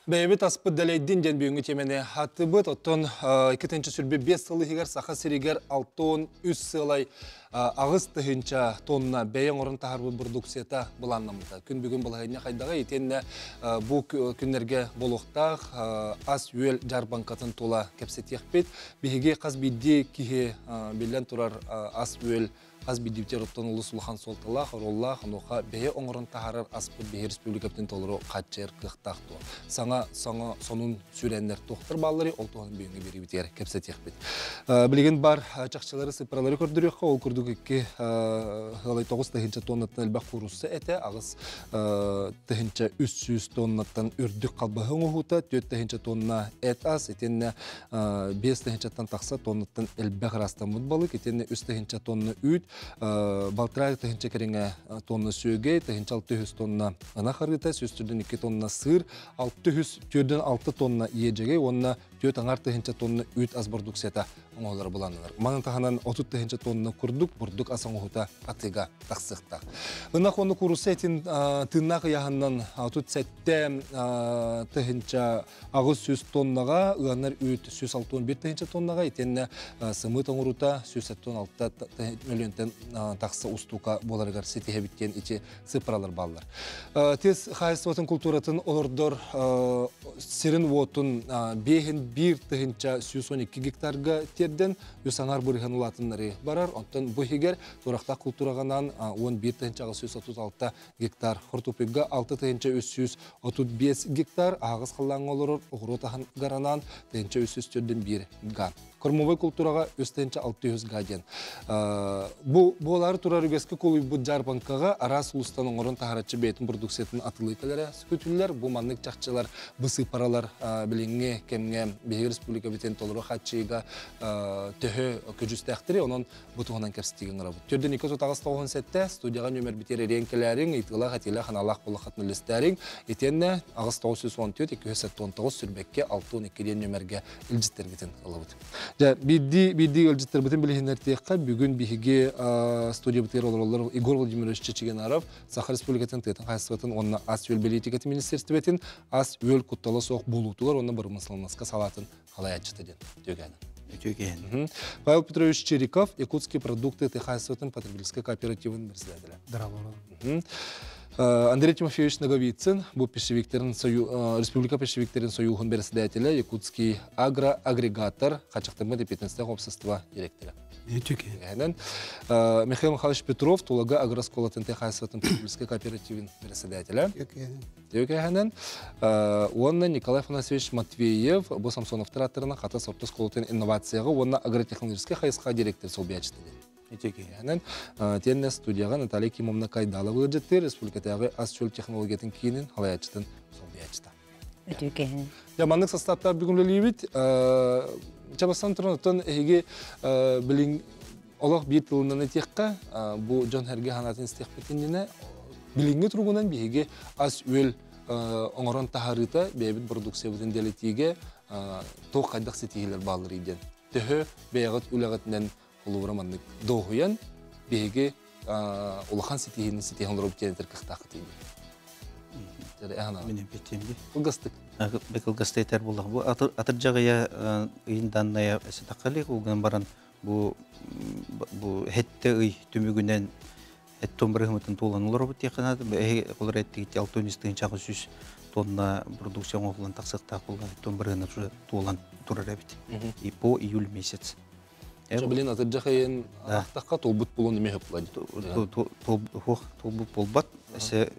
Бэйэбит аспыт дэлэйдин диэн бүгүҥҥү тиэмэни аттыбыт. Оттон 2025 сыл иһигэр Саха сиригэр 63 сыалай 8 тыһыынча тонна бэйэ оҥорон таһаарбыт продукцията былааннаммыта. Күн бүгүн балаһыанньа хайдаҕый итиэннэ бу күннэргэ буолуохтаах ас-үөл дьаарбаҥкатын тула кэпсэтиэхпит. Биһиги хас биирдии киһи, биллэн турар, ас-үөл хас биирдиибитигэр оттон олус улахан суолталаах, оруоллаах, онуоха бэйэ оҥорон таһаарар аспыт биһи республикабытын толору хааччыйар кыахтаах дуо? Саҥа, саҥа сонун сүүрээннэр туохтар баалларый, ол туһунан бүгүҥҥү биэриибитигэр кэпсэтиэхпит. Билигин бар чахчылары, сыппаралары көрдөрүөххэ, ол курдук 2,9 тыһыынча тоннаттан элбэх куурусса этэ, 8 300 тоннаттан үрдүк халбаһы оҥоһуута, 4 тыһыынча тонна эт ас, итиэннэ 5 тыһыынчаттан тахса тоннаттан элбэх ырастаммыт балык, итиэннэ 3 тыһыынча тонна үүт, 1,5 тыһыынча кэриҥэ тонна сүөгэй, 1600 тонна ынах арыыта, 142 тонна сыыр, 646 тонна иэдьэгэй уонна 4,5 тыһыынча тонна үүт ас продукцията оҥоһуллара былааннанар. Манан таһынан 30 тыһыынча тонна курдук бурдук ас оҥоһута атыыга тахсыахтаах. Ынах уонна куурусса этин тыыннаах ыйааһынынан 37 800 тоннаҕа, ыанар үүт 161 тыһыынча тоннаҕа, итиэннэ сымыыт оҥоруута 176 мөлүйүөнтэн тахса устуука буоларыгар ситиһэбит диэн ити цифралар бааллар. Тыа хаһаайыстыбатын култууратын олордор сирин уотун 51 112 гектарга тиэрдэн, 3,5% улаатыннары барар. Онтон бу иһигэр туорахтаах култуураҕынан 11 836 гектар, хортуоппуйга 6 335 гектар, аһаҕас халлааҥҥа олорор оҕуруот аһыгар анаан 1304 га. Кормовой култуураҕа 3600 га диэн. Бу буолаары турар үгэскэ кубулуйбут дьаарбаҥкаҕа араас улуустан оҥорон таһаараччы бэйэтин продукциятын атылыы кэлэрэ күүтүллэр. Бу маннык чахчылар, бу сыыппаралар билиҥҥи кэмҥэ биһиги республикабытын толору хааччыйыыга төһө көдьүүстээхтэрий, онон бу туһунан кэпсэтиигэ ыҥырабыт. 4 2 37 студияҕа нүөмэрбитигэр эрийэн кэлээриҥ, ыйытыылаах, этиилээх, аналаах буоллаххытына үллэстээриҥ. Итиэннэ 8 914 279 сүүрбэккэ 62 диэн нүөмэргэ илдьиттэргитин ылабыт. Дьэ, биирдии биирдии ыалдьыттарбытын билиһиннэртиэххэ, бүгүн биһиги студиябытыгар олороллор Егор Владимирович Чичигинаров, Саха Республикатын тыатын хаһаайыстыбатын уонна ас-үөл бэлиитикэтин министиэристибэтин ас-үөл куттала суох буолуутугар уонна бырамыысыланнаска салаатын халайааччыта диэн үтүөкээнэ. Үтүөкээн. Павел Петрович Чириков, Якутские продукты тыа хаһаайыстыбатын потребительской кооперативын председателя. Здорово. Андрей Тимофеевич Ноговицын, бу пищевиктерин республика пищевиктерин союһун председателя, Якутский агроагрегатор хааччахтаммыт эппиэтинэстээх уопсастыба директора. Үтүөкээн. Михаил Михайлович Петров, Тулагы агрооскуолатын тыа хаһаайыстыбатын потребительской кооперативин председателя. Үтүөкээн. Уонна Николай Афанасьевич Матвеев, бу Самсоновтар ааттарынан Хатас орто оскуолатын инновацияҕа уонна агротехнологическай хайысха директор солбуйааччыта. Үтүөкээн. Тиэннэ студияҕа Наталья Кимовна Кайдалова ыалдьыттыыр, республикатааҕы ас-үөл технологиятын киинин халайааччытын солбуйааччыта. Үтүөкээн. Я маннык састааптар бүгүн үлэлиибит. Чабасан туран оттон эһиги билин олох биир тылынан этиэххэ, бу дьон сэргэ санаатын истиэхпит билиҥҥи туругунан биһиги ас-үөл оҥорон таһаарыыта бэйэбит продукциябытын дэлэтиигэ туох хайдах ситиһиилэр бааллар диэн. Төһө бэйэҕит үлэҕитинэн холобура маннык дуоһуйан биһиги улахан ситиһиини ситиһэн олоробут диэн этэр кыахтааххыт диэн. Мин эппиэттиэм. Кылгастык. Кылгастык этэр буоллах. Бу атырдьах ыйа ыйын дааннайа сатаққалык улган баран бу бу хетте ый түмүгүнэн эттон бырыһымытын туолан олоробут диэххэ эһи олор эттигит 6 тыһыынча тонна продукция оҥоһуллан тахсыахтаах буолла эттон бырыһына туолан турар эбит. И по июль месяц. Билин атырдьах ыйын аахтахха туолбут буолуон эмиэ сөп. Туолбут буолбат. Эсе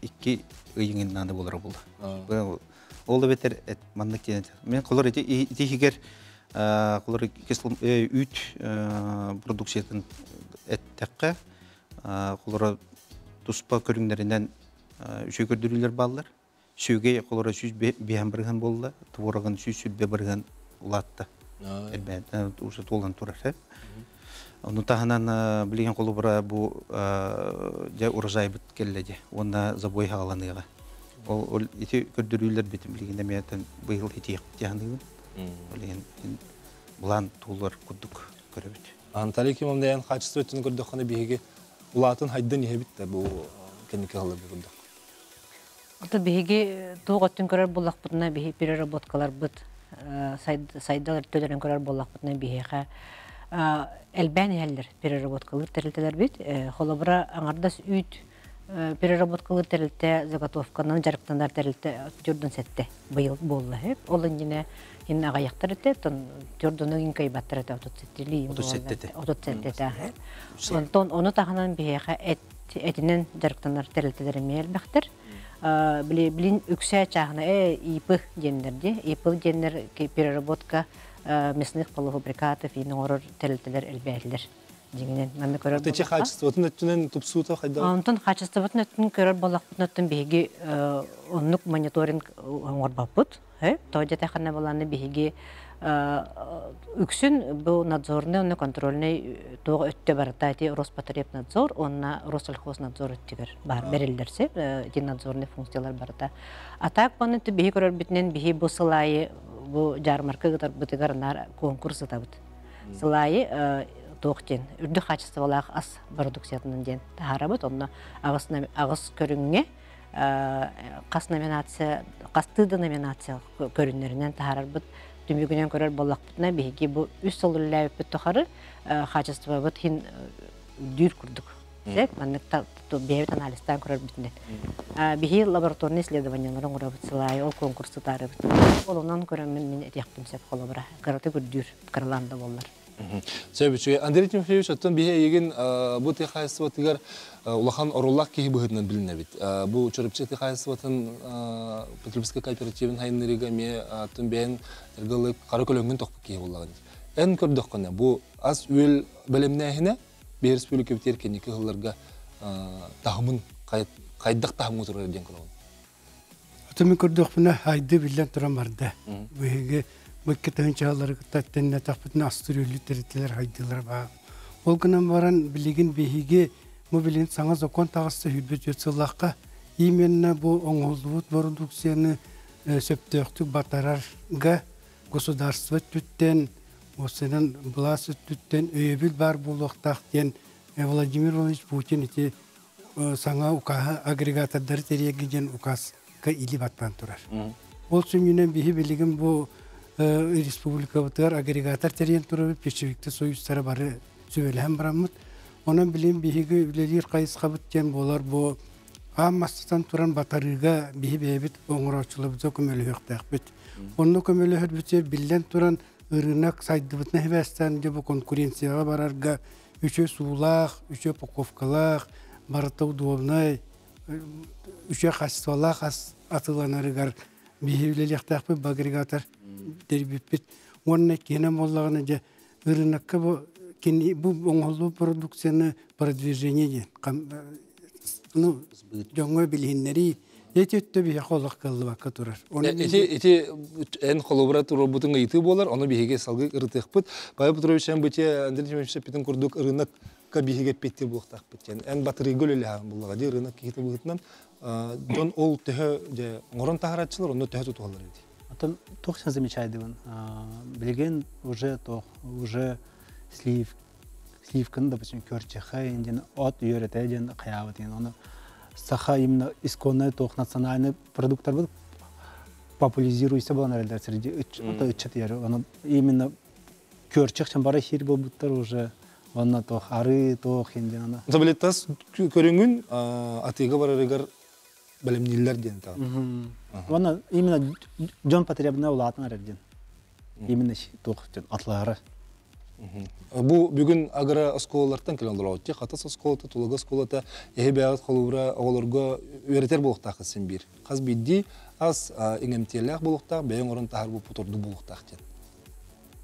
икки ыйыңын наада болар буолла. Ол эбэтэр маннык диэн. Мен колор ити итихигер колор үүт продукциятын эттекке колор туспа көрүңнәринен үчүй көрдүрүүлөр баллар. Сүгей колор 105 бырыһан болла, творогын 120 бырыһан улаатта. Элбээн уже туолан турар. Ону таһынан билигин холобура бу дьэ урожайбыт келле дьэ уонна забой хааланыыга. Ол ити көрдөрүүлэр битим билигин эмиэтен быйыл итиэх тиһаныыбын. Билигин булан туулар курдук көрөбүт. Наталья Кимовна, эн качество өттүн көрдөххүнэ биһиги улаатын хайдан иһэбит да бу кэнники халларга көрдөх. Ото биһиги туох өттүн көрөр буоллахпытына, биһи переработкаларбыт сайдалар төлөрөн көрөр буоллахпытына, биһиэхэ элбээн иһэллэр переработкалыыр тэрилтэлэрбит. Холобура, аҥардас үүт переработкалыыр тэрилтэ, заготовканан дьарыктанар тэрилтэ түрдүн сэтте быйыл буолла. Ол иннинэ ин аҕыйахтар этэ, түрдүнү ин кыйбаттар этэ 37 37 Онтон ону таһынан биһиэхэ эт этинэн дьарыктанар тэрилтэлэр эмиэ элбэхтэр. Билин үксэ чааһына ИП диэннэр дии. ИП диэннэр переработка мясных полуфабрикатов иин оҥорор тэрилтэлэр элбээтилэр. Дьиҥинэн манна көрөр Ити хаачыстыбатын өттүнэн тупсуута хайдах? Онтон хаачыстыбатын өттүн көрөр буоллахпытына, оттон биһиги оннук мониторинг оҥорбоппут. Тоҕо диэтэххинэ баланы биһиги үксүн бу надзорный уонна контрольный туох өттө барыта ити Роспотребнадзор уонна Россельхознадзор өттүгэр баар бэриллэр сөп ити надзорный функциялар барыта. А так баны биһи көрөрбүтүнэн биһи бу сыл аайы бу дьаармарка ыытарбытыгар наар конкурс ытабыт. Сыл аайы туох диэн үрдүк хаачыстыбалаах ас продукциятынан диэн таһаарабыт. Онно аҕыс аҕыс көрүҥҥэ хас номинация, хастыы да номинация көрүннэринэн таһаарарбыт түмүгүнэн көрөр буоллахпытына, биһиги бу үс сыл үлэлээбиппит тухары хаачыстыбабыт хин үрдүүр курдук. Маннык бэйэбит анализтаан көрөрбүтүнэн. Биһи лабораторный исследованиялары оҥоробут сылаайы, ол конкурсу таарыбыт. Ол онон көрөммүн мин этиэхпин сөп холобура. Кыратык үрдүүр, кыралаан да буоллар. Сөп үчүгэй. Андрей Тимофеевич, оттон биһи эйигин бу тыа хаһаайыстыбатыгар улахан оруоллаах киһи быһыытынан билинэбит. Бу Чурапчы тыа хаһаайыстыбатын потребительскай кооперативын хайыннарыыга эмиэ оттон бэйэҥ ыргылык хара көлөҥҥүн тохпут киһи буоллаҕын. Эн көрдөххүнэ, бу ас-үөл бэлэмнээһинэ биһи республикабытыгар кэнники сылларга таһымын хайдах таһымҥа турар диэн көрөҕүн? Аты мин көрдөхпүнэ айды биллэн туран барда. Биһиги бу 2000-лары кытта тэннэтахпытына астыр-үөллү тэрилтэлэр хайдыылара баар. Ол гынан баран билигин биһиги бу билигин саҥа закон таҕыста 24 сыллаахха именно бу оҥоһуллубут продукцияны сөптөөхтүк батарарга государство өттүттэн, осынан былаас өттүттэн өйөбүл баар буолуохтаах диэн Владимир Владимирович Путин ити саҥа укааһы агрегатордары тэрийэргэ диэн указка илии баттаан турар. Ол сүнньүнэн биһи билигин бу республикабытыгар агрегатор тэрийэн турабыт, пищевиктэр союзтара бары сүбэлэһэн бараммыт. Онон билигин биһиги үлэлиир хайысхабыт диэн буолар бу аан бастатан туран батарыыга биһи бэйэбит оҥорооччуларбытыгар көмөлөһүөхтээхпит. Онно көмөлөһөрбүтүгэр биллэн туран ырыынак сайдыбытына хибээстээн дьэ бу конкуренцияҕа барарга үчүгэй суулаах, үчүгэй упаковкалаах, барыта удобнай, үчүгэй качестволаах ас атыыланарыгар биһи үлэлиэхтээхпит бу агрегатор тэрийбиппит. Уонна киһинэн буоллаҕына дьэ ырыынакка бу кини бу оҥоһуллубут продукцияны продвижение диэн ну дьоҥҥо билиһиннэрии ити өттө биһиэхэ олох кыаллыбакка турар. Ити ити эн холобура туруорбутуҥ ыйытыы буолар, ону биһиги салгыы ырытыахпыт. Павел Петрович, эн бу Андрей Тимофеевич эппитин курдук ырыынакка биһиги эппиэттиир буолуохтаахпыт диэн. Эн батарыыга үлэлэһэн буллаҕа дии ырыынак киһитэ быһыытынан дьон ол төһө дьэ оҥорон таһарааччылар онно төһө тутуһаллар эбит. Оттон туох сен замечайдыбын. Билигин уже тох уже слив сливканы, допустим, көрчэхэ диэн от үөрэтэ диэн хайаабыт диэн оны саха именно исконный туох национальный продукттарбыт популяризируйся буолан эрэллэр среди ыччат оны именно көрчөх бары хир болбуттар уже онно туох ары туох инден аны Забилеттас көрүҥүн атыыга барарыгар бэлэмнииллэр диэн таа. Онно именно дьон потребна улаатан эрэр диэн именно туох атлары. Бу бүгүн агро оскуолалартан кэлэн олорор. Хатас оскуолата, Тулага оскуолата, эһи бэйэҕит холобура оҕолорго үөрэтэр буолуохтаах син биир. Хас биирдии ас иҥэмтиэлээх буолуохтаах, бэйэҥ орон таһар бу путорду буолуохтаах диэн.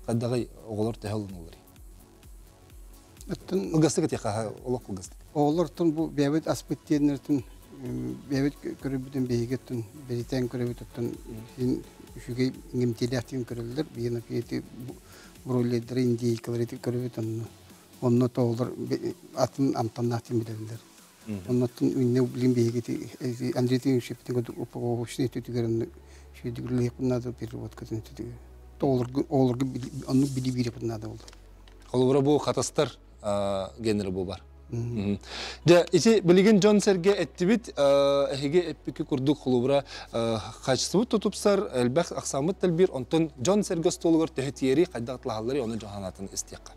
Хайдаҕый оҕолор төһө ылыналлар? Оттон Ылгастык этиэхэ, олох кылгастык. Оҕолортон бу бэйэбит аспыт диэннэртин бэйэбит көрөбүтүн биһигиттэн бэлитээн көрөбүт оттон син үчүгэй иҥэмтиэлээхтик көрөллөр. Биһиги пиэти бройлердары индейкалары көрөбүт онно онно тоолор атын амтаннаахтын билэллэр. Оннотун үнне билин биһиги Андрей Тимофеевич курдук упаковочный түтүгэр онно шүйдүгүрлээх надо переработкатын түтүгэр. Тоолоргу оолоргу оннук били биире надо болду. Холобура бу хатастар генери бу бар. Дьэ, ити билигин дьон-сэргэ эттибит, эһиги эппикки курдук холобура качествобут тутупсар, элбэх ахсааммыт тэлбиир, онтон дьон-сэргэ остуолугар төһө тиэри, хайдах атлаһаллары, ону дьон санаатын истиэххэ.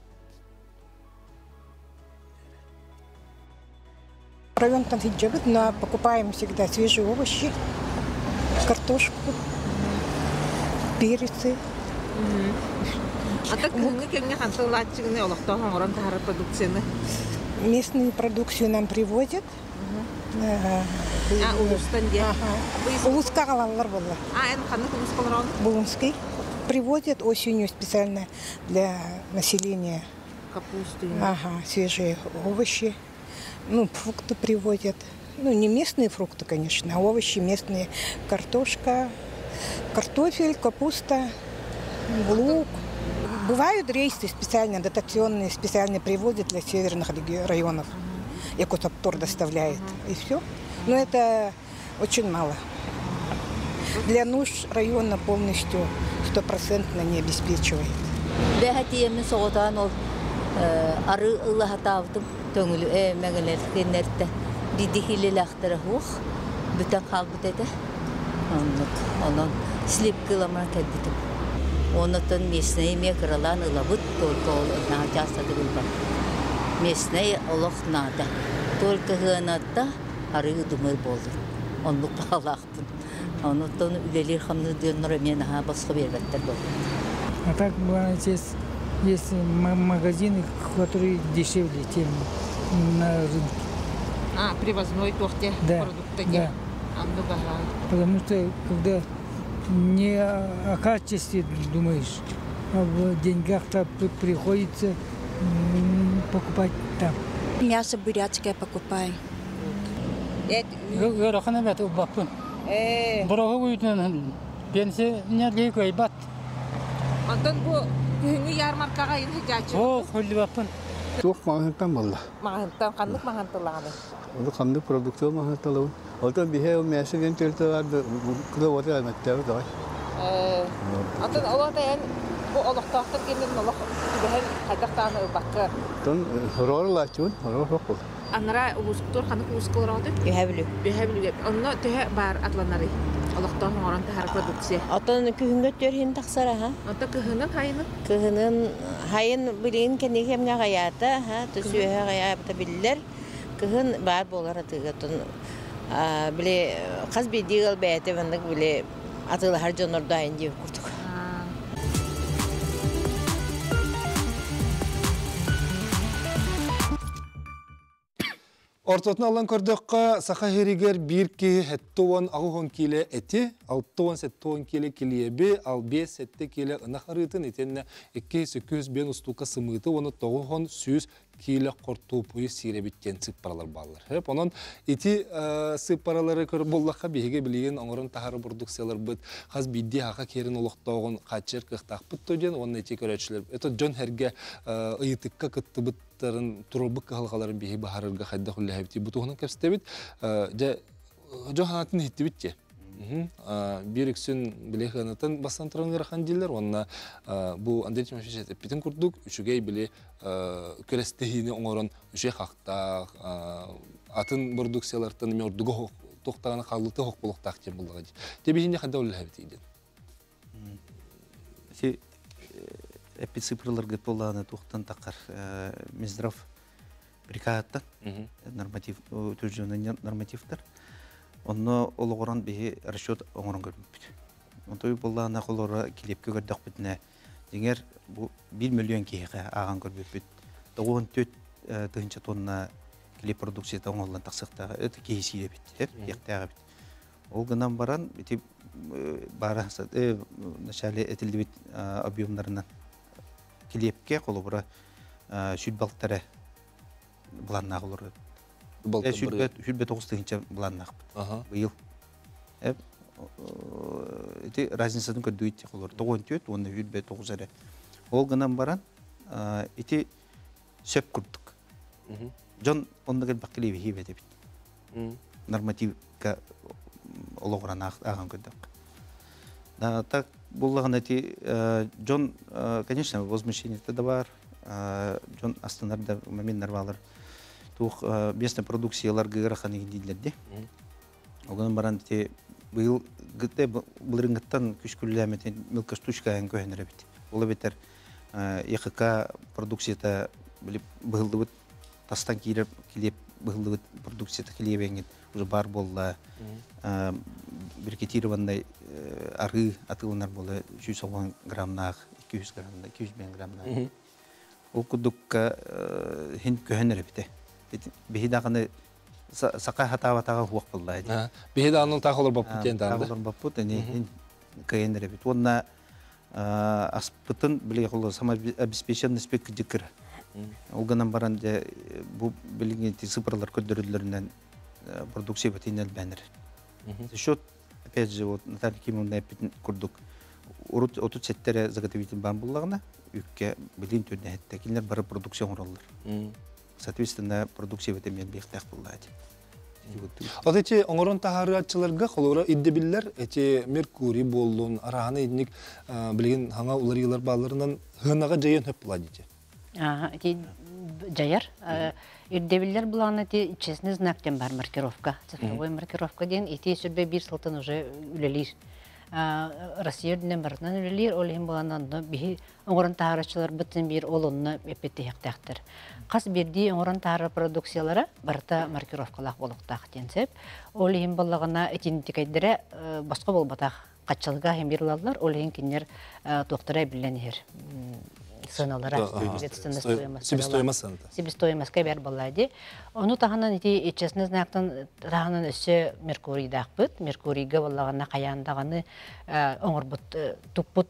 Районтан сылдьабыт, но покупаем всегда свежие овощи, картошку, перцы. А так кыһыҥҥы кэмҥэ хантан ылааччыгыный олохтоох оҥорон таһаарар продукцияны? Местную продукцию нам привозят. А, улуустан диэн. Улууска аҕалаллар буолла. А, эн ханнык улууска олороҕун? Булунский. Привозят осенью специально для населения. Капусту. Ага, свежие овощи. Ну, фрукты привозят. Ну, не местные фрукты, конечно, а овощи местные. Картошка, картофель, капуста, лук. Бывают рейсы специально, дотационные, специально привозят для северных районов. Якутоптор доставляет. И все. Но это очень мало. Для нужд района полностью стопроцентно не обеспечивает. Бэһэтиэмин соҕотоон ол ары ылаһатаабытым төҥүлү мэҥэлэртэ дидихилилэхтэрэ хуох бүтэн хаалбыт этэ. Оннук. Онон сливка ыламан кэлбитим. Онотон местный эмиэ кыралаан ылабыт, только ол наһаа часто ылбат. Местный олох наада. Только сыаната арыы дымыр буоллун. Оннук баҕалаахпын. Онуттан үлэлиир хамныыр дьоннор эмиэ наһаа босхо биэрбэттэр буолбут. А так есть, есть магазины, которые дешевле, чем на рынке. А, привозной туохте Да, продукты да. Потому что когда не о качестве думаешь, а в деньгах-то приходится покупать там. Мясо бурятское покупаю. Ыарахан эбэт ылбаппын. Бороһу уйутунан пенсия кыайбат. Онтон бу күһүҥҥү ярмаркаҕа ин сылдьааччы. О, хөллүбаппын. Туох маҕаһыынтан буолла? Маҕаһыынтан ханнык маҕаһыынталаҕыный? Ону ханнык продукция маҕаһыынталабын. Оттон биһи ол мясо диэн төрүтэ бар кыла уота элмэттээбит аҕай. Атын ол ата эн бу олохтоохтор кэннин олох түбэһэн хайдах даҕаны ылбакка. Оттон хороор ылааччыбын, хороор суох буолла. Анара улуустуур ханнык улууска олороҕутуй? Үһэ Бүлүү. Үһэ Бүлүүгэ. Онно төһө баар атланарый? Олохтоох оҥорон таһаар продукция. Оттон күһүҥҥэ өттүгэр иһин тахсар аха. Онто кыһынын хайынын? Кыһынын хайын билигин кэнники кэмҥэ аҕыйаата, түсүөһэ аҕыйаабыта биллэр. Кыһын баар буолар атыыга оттон били хас биирдии ыал бэйэтэ маннык били атыылаһар дьоннордоох диир курдук. Ортотун алан көрдөххө, саха сиригэр биир киһи 78 киилэ эти, 67 киилэ килиэби, 57 киилэ ынах арыытын, итиэннэ 200 устуука сымыыты уонна 900 киилэ хортуоппуйу сиирэбит диэн сыыппаралар бааллар. Хөп, онон ити сыыппаралары көрөр буоллахха, биһиги билигин оҥорон таһары бурдук сыаларбыт хас биирдии хаха киэрин олохтооҕун хааччыйар кыахтаахпыт то диэн уонна ити көрөөччүлэр это дьон эргэ ыйытыкка кыттыбыт турарбыт кыһалҕаларын биһи баһарырга хайдах үллэһэбит бу туһунан кэпсэтэбит. Дьэ, дьон хаатын иһиттибит те. Биир үксүн били хыанатын бастан туран ыарахан дииллэр уонна бу Андрей Тимофеевич эппитин курдук үчүгэй били күрэстэһиини оҥорон үчүгэй хахтаах атын продукциялартан эми ордуга туохтаҕына хааллыта хох болохтаах диэн буллаҕа дии. Те биһини хайда үллэһэбит диэн. Ити эппит цифраларгыт буоллаҕына туохтан таххар Минздрав приказыттан норматив утвержденный нормативтар. Онно олоҕуран биһи расчет оҥорон көрбүппүт. Онто буоллаҕына холоро килиэпкэ көрдөхпүтүнэ дьиҥэр бу 1 миллион киһиэхэ ааҕан көрбүппүт. 94 тыһыынча тонна килиэп продукцията оҥоһуллан тахсыахтаах это киһи сиир эбит, иэхтээх эбит. Ол гынан баран ити баара вначале этиллибит объемнарынан килиэпкэ холобура сүлбэ былааннаах олорор. 79 тыһыынча былааннаахпыт. Быйыл. Ити разницатын көрдүгүт холор 94 уонна 29 эрэ. Ол гынан баран ити сөп курдук. Дьон оннук элбэх килиэби хиибэт эбит. Нормативка олоҕуран ааҕан көрдөххө. Так буллаҕына ити дьон, конечно, возмущение да бар, дьон астынар да моменттар баалар. Туох местная продукцияларга ыарахан дииллэр дии. Огонон баран ити быйыл гытта былырыҥҥыттан күскүллээмэтин мелкоштучка көһөнөр эбит. Ол эбэтэр ЕХК продукцията быһыллыбыт тастан киирэр килиэп быһыллыбыт продукцията килиэбэҥҥит уже бар буолла. Брикетированный арыы атыыланар буолла 190 граммнаах, 200 граммнаах, 205 граммнаах. Ол курдукка хин көһөн эрэ Биһи даҕаны саха хатаабатаҕа хуох буолла ди. Биһи даҕаны таах олорбоппут диэн даҕаны. Олорбоппут эни кыйын эрэ бит. Уонна аспытын били холо самообеспеченность бит кыдьыкыр. Ол гынан баран дьэ бу билигин цифрлар көрдөрүллэринэн продукция бэтин элбэнэр. За счет опять же вот Наталья Кимовна эппитин курдук урут 37 эрэ заготовитель баар буллаҕына үккэ билин түрдэһэттэ кинилэр бары продукция оҥороллор. Соответственно, продукция бэтэмиэн биэхтээх буллаа Вот эти оҥорон таһаарыаччыларга холура ирдэбиллэр эти Меркурий буоллун, арааны инник билигин хаҥа уларыйылар баалларынан хынаҕа дьайан хөп була дите. Ити дьайар. Ирдэбиллэр булаана ити честный знак диэн бар маркировка. Цифровой маркировка диэн ити сүрбэ биир сылтан уже үлэлиир. Россия үрдүнэн барытынан үлэлиир, ол иһин булан онно биһи оҥорон таһаараччыларбытын биир ол онно эппиттиһиэхтээхтэр. Хас биирдии оҥорон таһаарар продукциялара барыта маркировкалаах буолуохтаах диэн сөп. Ол иһин буоллаҕына итинтикэйдэрэ босхо буолбатах. Хаччалыга иһин биир ылаллар, ол иһин кинилэр туохтара эбиллэн иһэр сыаналара себестоимость сыаната. Себестоимостька бэр буолла ди. Ону таһынан ити честный знактан таһынан өссө Меркурийдаахпыт. Меркурийга буоллаҕына хайаан даҕаны оҥорбут туппут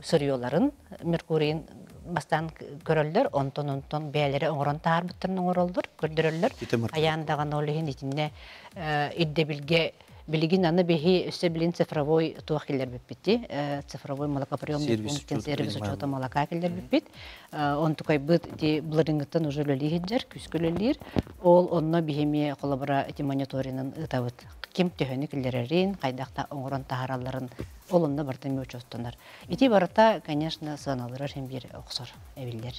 сырьеларын Меркурийын бастаан көрөллөр, онтон онтон бэйэлэрэ оҥорон таһаарбыттарын оҥороллор, көрдөрөллөр. Хайаан даҕаны ол иһин итиннэ ирдэбилгэ билигин аны биһи өссө билин цифровой туох киллэрбиппит цифровой молокоприемник пункт сервис учета молока киллэрбиппит. Онтукайбыт ити былырыҥҥыттан уже үлэлии сылдьар, күүскэ үлэлиир. Ол онно биһими холобура ити мониторинын ыытабыт. Ким төһөнү киллэрэрин, хайдах да оҥорон таһааралларын ол онно барыта эмиэ учуоттанар. Ити барыта, конечно, сыаналарар иһин биир охсор эбиллэр.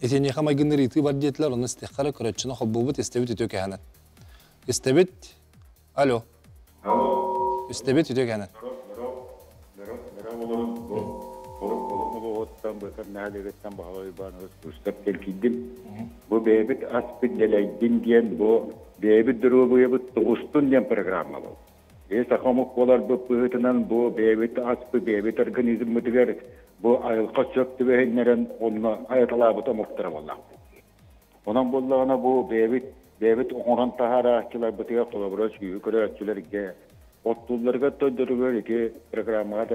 Итиниэхэ майгынныр ыйытыы бар диэтилэр, онно истиэххэ көрөччүнү холбуубут, истэбит үтүө кэһэнэн. Истэбит. Алло. Истэбит үтүө кэһэнэн. Бу бэйэбит аспыт дэлэйдин диэн бу бэйэбит доруобуйабыт тоҕустун диэн программа был. Бэйэ саха омук буоларбыт быһыытынан бу бэйэбит аспыт бэйэбит организммытыгар бу айылҕа сөп түбэһиннэрэн онно айаталаабыт омуктара буоллахпыт. Онон буоллаҕына бу бэйэбит бэйэбит оҥорон таһаарааччыларбытыгар холобура сүүһү көрөөччүлэргэ оттуулларыгар тойдоругар ити программаҕа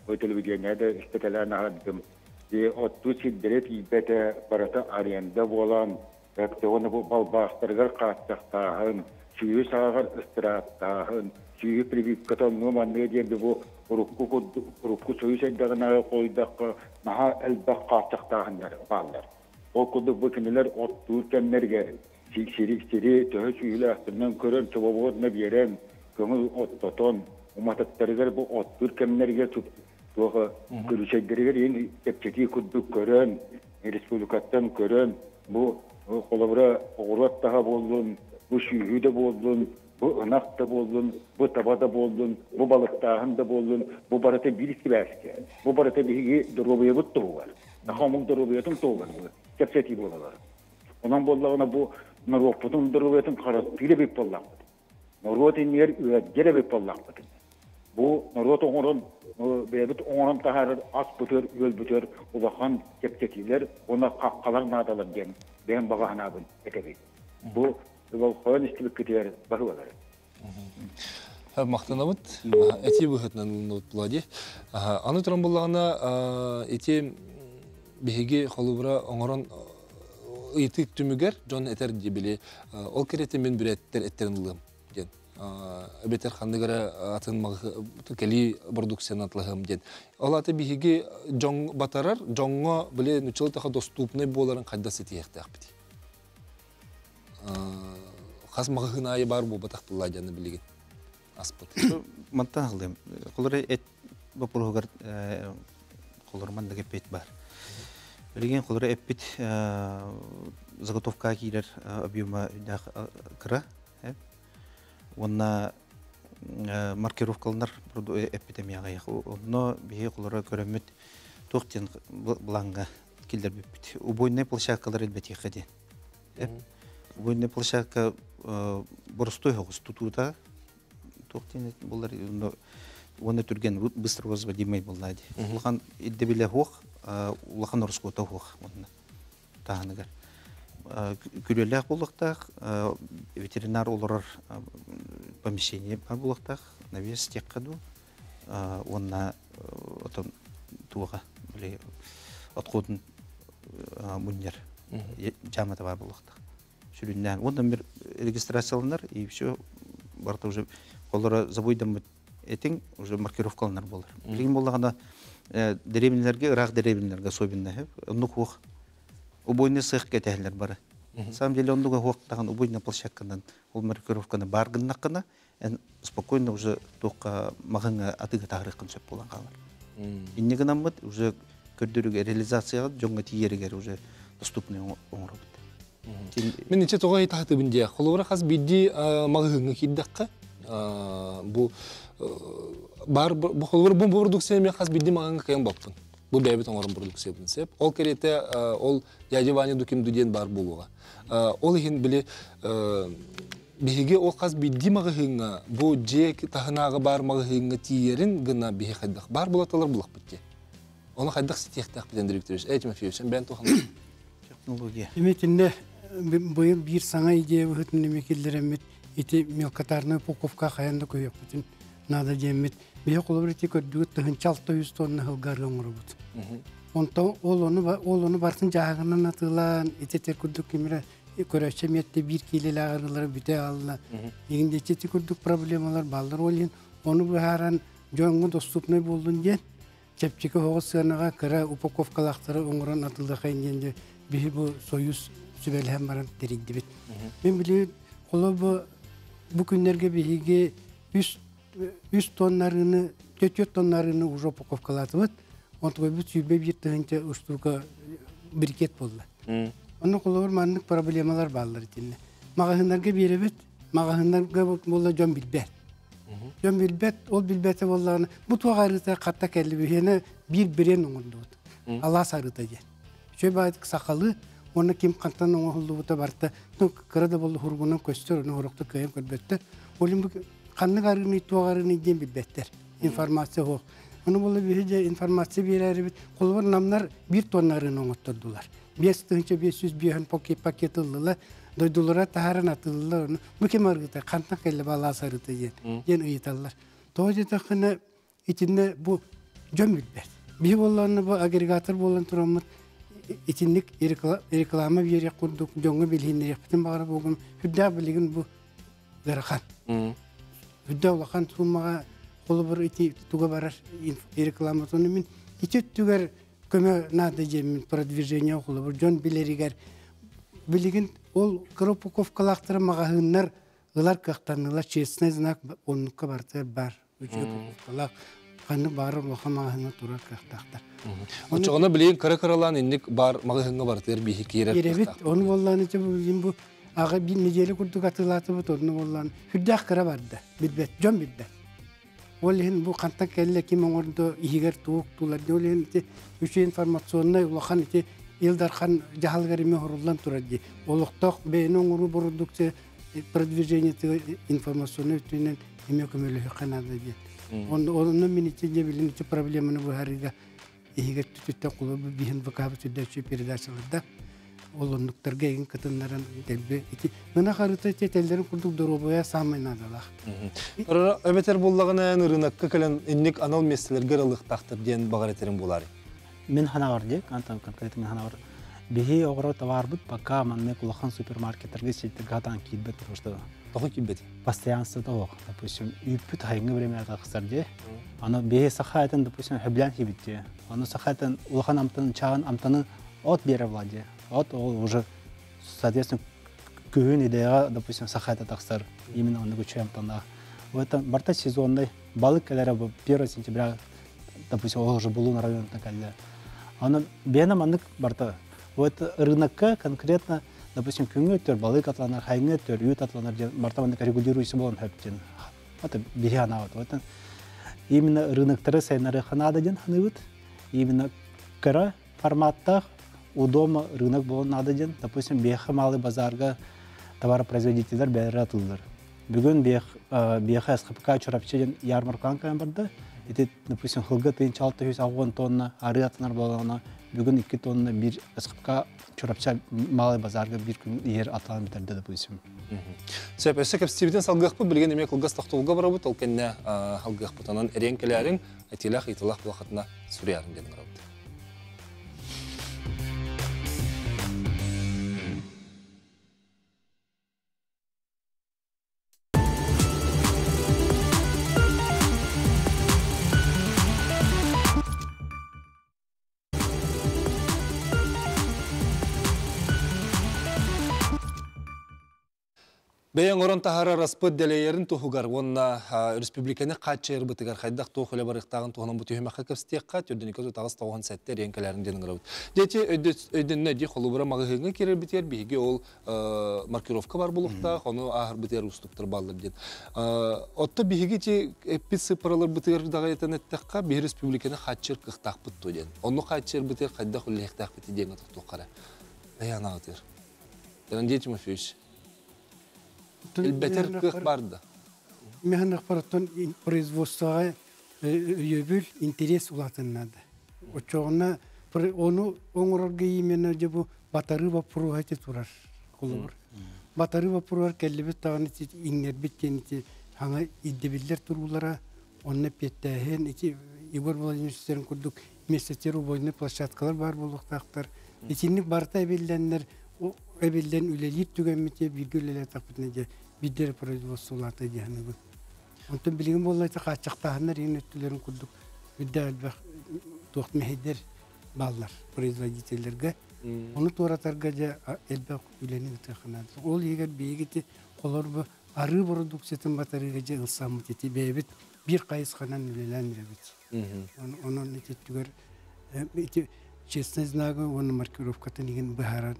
да телевидениеҕэ да истэтэлээн аһардым. Оттуу сирдэрэ тиийбэтэ барыта аренда буолан уонна бу балбаахтарыгар хааччахтааһын, сүүһү сааҕар ыстырааптааһын, сүүһү прививката оннуо манныа диэн бу урукку курдук урукку союз эрдэҕинээҕи холуйдахха наһаа элбэх хааччахтааһыннар бааллар. Ол курдук бу кинилэр оттуур кэмнэригэр сири, сири төһө сүүһүлээхтэринэн көрөн собобуотна биэрэн, көҥүл оттотон, уматыктарыгар бу оттуур кэмнэригэр туох күрүчэйдэригэр иин чэпчэтии курдук көрөн, республикаттан көрөн, бу холобура оҕуруот таһа буоллун, бу сүүһүү да буоллун, бу ынах да буоллун, бу таба да буоллун, бу балыктааһын да буоллун, бу барыта биир сибээскэ. Бу барыта биһиги доруобуйабыт туһугар. Саха омук доруобуйатын туһугар бу кэпсэтии буолалар. Онон буоллаҕына бу норуоппутун доруобуйатын харыстыыр эбит буоллахпыт. Норуот иннигэр үөрдэр эбит буоллахпыт. Бу норуот оҥорон, бэйэбит оҥорон таһаарар аспытыгар, үөлбүтүгэр улахан чэпчэтиилэр уонна хаххалар наадалар диэн бэйэм баҕа санаабын этэбин. Бу болхойон истибиккитигэр баһыылар. Махтанабыт. Эти быһытынан ылынныбыт була дии. Аны туран буллаҕына ити биһиги холубура оҥорон ыйытык түмүгэр дьон этэр дии били ол кэриэтэ мин бүрээттэр эттерин ылыам диэн эбэтэр ханнык эрэ атын кэлии продукцияны атлаһыам диэн. Ол аты биһиги дьон батарар дьоҥҥо били нуччалыы таха доступный буоларын хайда ситиһиэхтээхпит. Хас маҕаһыын аайы баар буолбатах буолла дьаны билигин аспыт. Мантан аһылыым. Холоро эт боппуруоһугар холоро маннык эппиэт бар. Билигин холоро эппит заготовка киирэр объема кыра. Уонна маркировкаланар эппит эмиэ аҕыйах. Онно биһи холоро көрөммүт туох диэн былаанга киллэрбиппит. Убойнай площадкалар элбэтиэххэ диэн. Убойнай площадка боростой соҕус тутуута туох диэн булар уонна түргэн быстро возводимый буолла дии. Улахан ирдэбилэ суох, улахан ороскуота суох уонна таһыныгар. Күрүөлээх буолуохтаах, ветеринар олорор помещение бар буолуохтаах, навес диэххэ дуу, уонна отон туоха били отходун мунньар жаамата бар буолуохтаах. Сүрүннээн уонна бир регистрацияланар и все барыта уже холоро забойдаммыт этиҥ уже маркировкаланар буолар. Билигин буоллаҕына дэриэбинэлэргэ ыраах дэриэбинэлэргэ особенно оннук хуох убойный сыах кэтэһэллэр бары. На самом деле оннуга хуохтаҕын убойный площадканан ол маркировканы бар гыннаххына эн спокойно уже туохха маҕыҥа атыыга таһарыаххын сөп буолан хаалар. Инньэ гынаммыт уже көрдөрүүгэ реализацияҕа дьоҥҥо тиийэригэр уже доступный оҥоробут. Мин иче тоҕо ыйытаһытыбын диэ. Холобура хас биирдии маҕаһыыҥҥа киирдэххэ бу бар бу холобура бу продукция мен хас биирдии маҕаһыыҥҥа кыайан баппын. Бу бэйэбит оҥорон продукциябын сеп. Ол кэриэтэ ол дядя Ваня Дукимду диэн бар буолуоҕа. Ол иһин били биһиги ол хас биирдии маҕаһыыҥҥа бу дьиэ таһынааҕы баар маҕаһыыҥҥа тиийэрин гына биһи хайдах баар булаталар булахпыт дии. Ону хайдах ситиэхтээхпит Андрей Викторович? Эй, Тимофеевич, бэйэн тухан. Технология. Эми быйыл биир саҥа идея быһытын эми киллереммит ити мелкотарная упаковка хайан да көйөкпүтүн надо диэммит. Биһи холобур ити көрдүгүт тыһынча 600 тонна хылгары оҥоробут. Онтон ол ону ол ону бартын жааһынан атыылаан ити тер курдук кимирэ көрөччө миэтте биир киилэлээҕырылары бүтэ алла. Игиндечи ити курдук проблемалар баллар ол иһин ону быһааран дьоҥҥо доступный буоллун диэн чэпчэки оҕо сыанаҕа кыра упаковкалаахтары оҥорон атыылахайын диэн дьэ биһи бу союз сүбэлэһэн баран тэрийдибит. Мин билигин холобу бу күннэргэ биһиги үс үс тоннарыны, 4 тоннарыны уже упаковкалаатыбыт. Онтугайбыт 121 тыһыынча устуука брикет буолла. Онно холобур маннык проблемалар бааллар итиннэ. Маҕаһыыннарга биэрэбит, маҕаһыыннарга буолла дьон билбэт. Дьон билбэт, ол билбэтэ буоллаҕына, бу туох арыыта хатта кэллибиһиэнэ биир бренд оҥордубут. Алаас арыыта диэн. Үчүгэй баайдык сахалыы, уонна ким хантан оҥоһуллубута барыта, ну, кыра да буолла хуругунан көстөр, ону хорохто кыайан көрбөттөр. Ол иһин бу ханнык арыыный, туох арыыный диэн билбэттэр. Информация суох. Ону буолла биһи дьэ информация биэрээрибит. Холобур, намнар биир тонна арыыны оҥоттордулар. 5505 пакет ыллылар. Дойдулара таһааран атыыллар. Ону бу ким арыыта, хантан кэллэ балаас арыыта диэн диэн ыйыталлар. Тоҕо диэтэххинэ, итиннэ бу дьон билбэт. Биһи буоллаҕына бу агрегатор буолан тураммыт итинник реклама биэриэх курдук дьоҥҥо билиһиннэриэхпитин баҕара буолгун үрдээх билигин бу ыарахан. Үрдэ улахан суумаҕа холобур ити туга барар рекламатын мин ити өттүгэр көмө наада диэммин продвижение холобур дьон билэригэр билигин ол кыра упаковкалаахтара маҕаһыыннар ылар кыахтаннылар честный знак оннукка барытыгар бар үчүгэй упаковкалаах ханнык баҕарар улахан маҕаһыыҥҥа турар кыахтаахтар. Оччоҕуна билигин кыра-кыралаан инник бар маҕаһыыҥҥа барытыгар биһи киирэр Киирэбит. Ону буоллаан ити билигин бу аҕа биир неделя курдук атыылаатыбыт, онно буоллаан сүрдээх кыра барда. Билбэт, дьон билбэт. Ол иһин бу хантан кэллэ, ким оҥордо, иһигэр туох тулар ол иһин ити үчүгэй информационнай улахан ити Ил Дархан дьаһалыгар эмиэ оһоруллан турар дии. Олохтоох бэйэни оҥоруу бородуукция продвижениетыгар информационнай өттүнэн эмиэ көмөлөһүөххэ наада диэн. Онно мин ити дьэ билин ити проблеманы быһаарыыга иһигэр түтүттэн кулубу биһин ВК сүрдээччи передачаларда ол оннуктарга эгин кытыннаран дэлби ити ынах арыта тетеллерин курдук доруобуйа саамай наадалаах. Эбэтэр буллаҕына эн ырынакка кэлэн инник анал миэстэлэргэ ылыахтаахтар диэн баҕар этерин буолаарый? Мин ханаҕар диэк, антон конкретно мин ханаҕар биһи оҕоро товарбыт пока маннык улахан супермаркеттарга сеттерге хатаан киирбэт, потому что Тоҕо киирбэт? Постоянство тоҕо. Допустим, үүппүт хайыҥҥы время тахсар дии. Аны биһи саха этин, допустим, хөбүлээн хибит дии. Аны саха этин улахан амтан, чаҕын амтаны от биэрэр буолар дии. От ол уже, соответственно, күһүн идеяҕа, допустим, саха этэ тахсар. Именно оннук үчүгэй амтаннаах. В этом барта сезонный балык кэлэрэ 1 сентября, допустим, ол уже Булун районуттан кэллэ. Аны бэйэне маннык барта. Вот рынокка конкретно, допустим, күҥҥэ өттөр балык атланар, хайҥа өттөр үүт атланар диэн барта маннык регулируйся буолан хөп диэн. Это биһи анаабыт. Вот именно рыноктары сайыннарыахха наада диэн саныыбыт. Именно кыра форматтаах у дома рынок буолан наада диэн. Допустим, биэхэ малый базарга товаропроизводителлэр бэйэлэрэ атыллар. Бүгүн биэхэ СХПК Чурапчы диэн ярмаркаан кэлэн барда. Ити, допустим, хылга тыынча 660 тонна арыы атынар буоллаҕына, бүгүн 2 тонна биир СХПК Чурапчы малый базарга биир күн иһэр атылаан бүтэрдэ, допустим. Сөп, өссө кэпсиибитин салгыахпыт, билигин эмиэ кылгас тохтобулга барабыт, ол кэннэ алгыахпыт. Онон эриэн кэлээриҥ, этиилээх ыйытылаах булахатына суруйаарыҥ диэн ыҥырабыт. Бэйэҥ орон таһаарар аспыт дэлэйэрин туһугар уонна республиканы хааччыйарбытыгар хайдах туох үлэ барыахтааҕын туһунан бу түһүмэххэ кэпсэтиэххэ төрдүнүкэ тутаҕас тоҕуһун сэттэ эриэн кэлээрин диэн ыҥырабыт. Дьэти өйдөннө дии холобура маҕаһыыҥҥа киирэрбитигэр биһиги ол маркировка бар булуохтаах, ону ааһарбытыгар уустуктар бааллар диэн. Отто биһиги ти эппит сыппараларбытыгар даҕайытан эттэххэ, биһи республиканы хааччыйар кыахтаахпыт дуо диэн. Онну хааччыйарбытыгар хайдах үлэлиэхтээхпит диэҥҥэ тохтуохха эрэ. Бэйэ анаҕытыгар. Леонид Тимофеевич. Элбэтэр кыах бар да. Механахпараттан производствоҕа өйөбүл, интерес улаатыннады. Оччоҕуна ону оҥорорго именно дьэ бу батарыы боппуруоһа ити турар холобур. Батарыы боппуруоһар кэллибит даҕаны иҥнэрбит диэн ити хаҥа ирдэбиллэр туруулара, онно эппиэттээһин, ити Егор Владимирович курдук миэстэтигэр убойнай площадкалар баар буолуохтаахтар. Итинник барыта эбиллэннэр эбиллэн үлэлиир түгэммит бииргэ үлэлээтэхпитинэ дьэ биирдэ эрэ производство улаата дии саныыбын. Онтон билигин буолла ити хааччахтааһыннар иһин өттүлэрин курдук үрдээх элбэх туох мэһэйдэр бааллар производителлэргэ. Ону туоратарга дьэ элбэх үлэни ыытыахха наада. Ол иһигэр биһиги ити холобур арыы бородууксуйатын батарыыга дьэ ылсаммыт ити бэйэбит биир хайысханан үлэлээн эрэбит. Онон ити өттүгэр ити честный знагы уонна маркировкатын иһин быһааран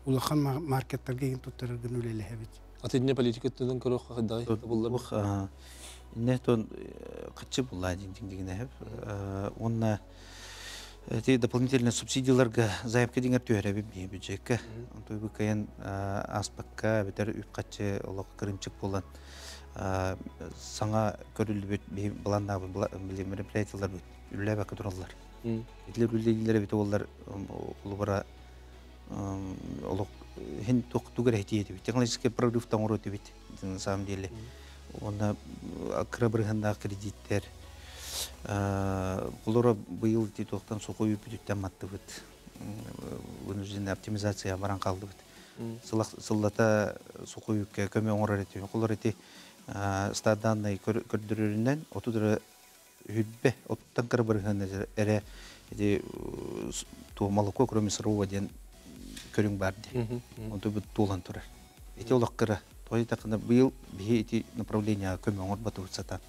улахан маркеттарга иһин туттараргын үлэлэһэбит. Аты инне политика өттүнэн көрөх хайдай буллар. Инне тон каччы булла дин дигинэһэп. Уонна эти дополнительные субсидияларга заявка дингер түһэрэбит бии бюджекка. Онто бу кайын аспакка битер үп каччы олох кырымчык болан саҥа көрүллүбүт биһи былааннаабыт мероприятиялар үллээбэккэ тураллар. Итилер үллээллэр эбит олар холобура олох хин туох тугу этибит. Технологический прорыв оҥоруо этибит на самом деле. Уонна кыра бырыһаннаах кредиттер холобура быйыл ити туохтан сухой бүтүттэн маттыбыт. Вынужденная оптимизация баран калдыбыт. Сыллата сухой үккэ көмө оҥорор этибит. Холор ити стаданный көрдөрөрүнэн отудра хүлбэ оттан кыра бырыһан эрэ ити туу молоко кроме сырого диэн көрүҥ бар ди. Онту бу туулан турар. Ити олох кыра. Той тақына быйыл биһи ити направление көмө оҥорботубут сатаан.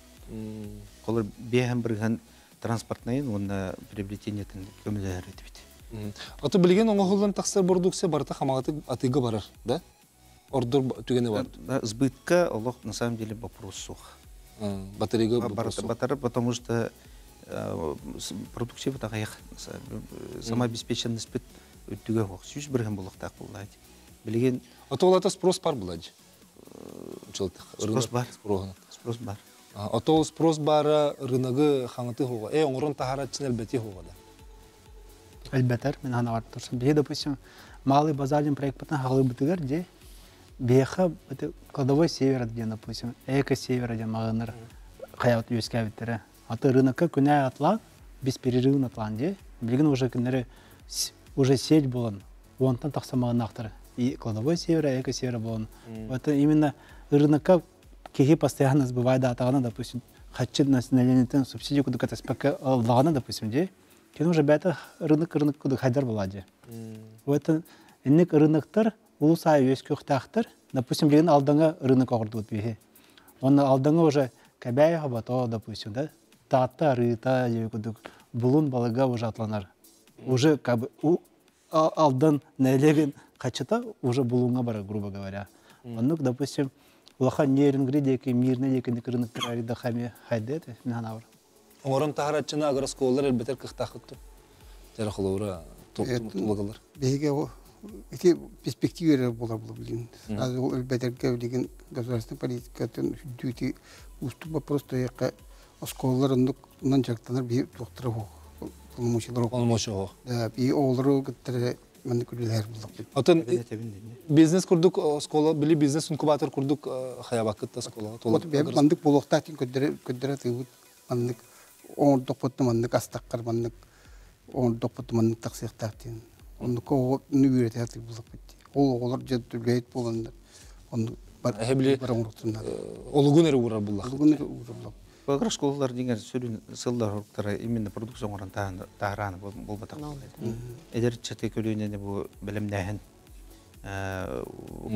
Холор биэһэн бырыһан транспортнайын уонна приобретениетин көмөлөһөр этибит. Аты билигин оҥоһуллан тахсар продукция барыта хамаҕатык атыыга барар, да? Ордор түгэнэ бар. Сбытка олох на самом деле вопрос суох. Батарейга Батары, потому что продукция бутаҕайах самообеспеченность бит үрдүгэ хуох 100% булуктаах буллаат. Билигин Ото олата спрос бар буладж. Спрос бар. Спрос бар. Ото спрос бара рыногы хаҥаты хуга. Оҥорон таһаратчын элбэти хуга да. Элбэтэр, мен хана турсам. Биһи, допустим, малый базар проект потом халы бытыгар, де биэхэ кладовой север диэн, допустим, эко север диэн маҕыныр хаябат үөскээбиттерэ. Аты рынокка күнэ атлан, без перерыва атлан де. Билигин уже күннери уже сеть болон, онтан тахса маҕыннаахтар. И кладовой север, эко север болон. Это именно рынокка киһи постоянно сбывает атағана, допустим, хаччы населениетен субсидия кудук СПК аллағана, допустим, де. Кен уже бәті рынок рынок кудук хайдар болады. Это инник рыноктар улус ай өс көктактар, допустим, билген алдыңы рынок огурдут бихи. Оны алдыңы уже кәбәй хабато, допустим, да, татта, рыта, кудук булун балыга уже атланар. Уже как бы Алдан нэлегин хачыта уже булуңа бара, грубо говоря. Оннук, допустим, улахан Нерюнгри деки, Мирный деки рыноктар да хами хайдет, мин Оҥорон таһарааччыны агроскуолалар элбэтэр кыахтааххыт дуо? Дьэ холобура тулугалар. Биһиги ити перспектива эрэ буолар билигин. Элбэтэргэ билигин государственной политикатын үрдүүти уустук вопрос тояққа оскуолалар оннук онон дьарыктанар биһи туохтара суох. Полномочиялар Полномочия суох. Да, биһи оҕолору кыттары маннык үлэлэһэр буллахпыт. Отон бизнес курдук оскуола, били бизнес инкубатор курдук хайабаккыт да оскуолаҕа Вот маннык буолуохтаах көрдөрө көрдөрө тыыбыт маннык оҥордохпут маннык астаххар маннык оҥордохпут маннык тахсыахтаах диэн. Оннукка оҕону үөрэтэ сатыыр буоллахпыт дии. Ол оҕолор дьэ үлэһит буоланнар оннук бар бар оҥорохтуннар. Олугун эрэ уурар буллах. Олугун эрэ уурар буллах. Агрошколалар дигэр сүрүн сыллар хоруктара именно продукция оҥорон таһарааны буолбатах. Эдэр ыччаты көлүөнэни бу бэлэмнээһин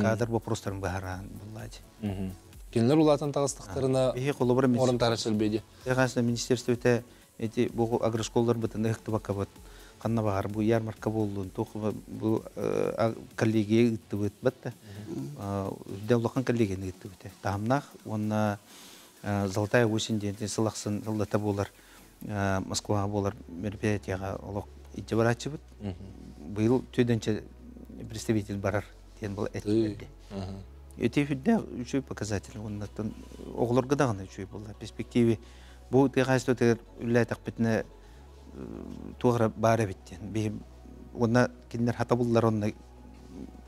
кадр вопростарын быһараан буллаачы. Кинилэр улаатан таҕыстахтарына Биһи холобура оҥорон таһаарар сэлбиэди. Техасна министерствота эти бу агрошколаларбытын ыһыктыбаккабыт ханна баҕар бу ярмарка буоллун туох бу коллегия ыыттыбыт батта үрдэ улахан коллегияны ыыттыбыт таһымнаах уонна Золотая осень диэн сыл ахсын сыллата буолар Москваҕа буолар мероприятияҕа олох илдьэ барааччыбыт. Быйыл түөдэнчэ представитель барар диэн был этилэрди. Эти үрдээх үчүгэй показатель уоннаттан оҕолорго даҕаны үчүгэй буолла. Перспективе бу тыа хаһаайыстыбатыгар үлэлээтэхпитинэ туох эрэ баар эбит диэн. Биһи уонна кинилэр хатабыллар онно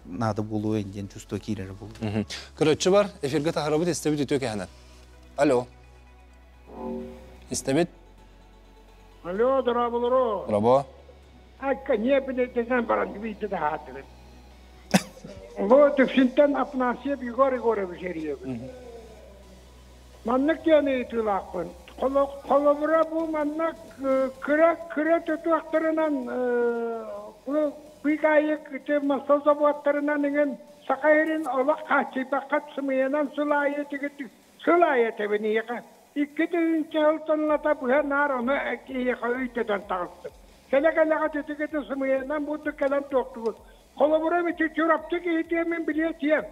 наада буолуо диэн чувство киирэрэ буолуо. Көрөччү бар, эфиргэ таһарабыт истэбит үтүө кэһэнэн. Алло. Истэбит. Алло, дорооболору. Дорообо. Айка, не билетинен баран бийди таһаатыгын. Бу Дүпсүнтэн Афанасьев Егор Егорович эрийэбин. Маннык диэн ыйытыылаахпын. Холобура бу маннык кыра кыра тутуохтарынан бу быыкаайык ити мастал собуоттарынан иҥин Саха сирин олох хааччыйбакка сымыйанан сыл аайы тигит сыл аайы этэбин ийэхэ 2 тыһыынча сылтан быһа наар ону киһиэхэ өйдөтөн таҕыстым. Кэлэ-кэлэҕэ титигити сымыйанан буурдук кэлэн туохтугут. Холобура ити Чурапчы киһитиэмин билиэтиэм.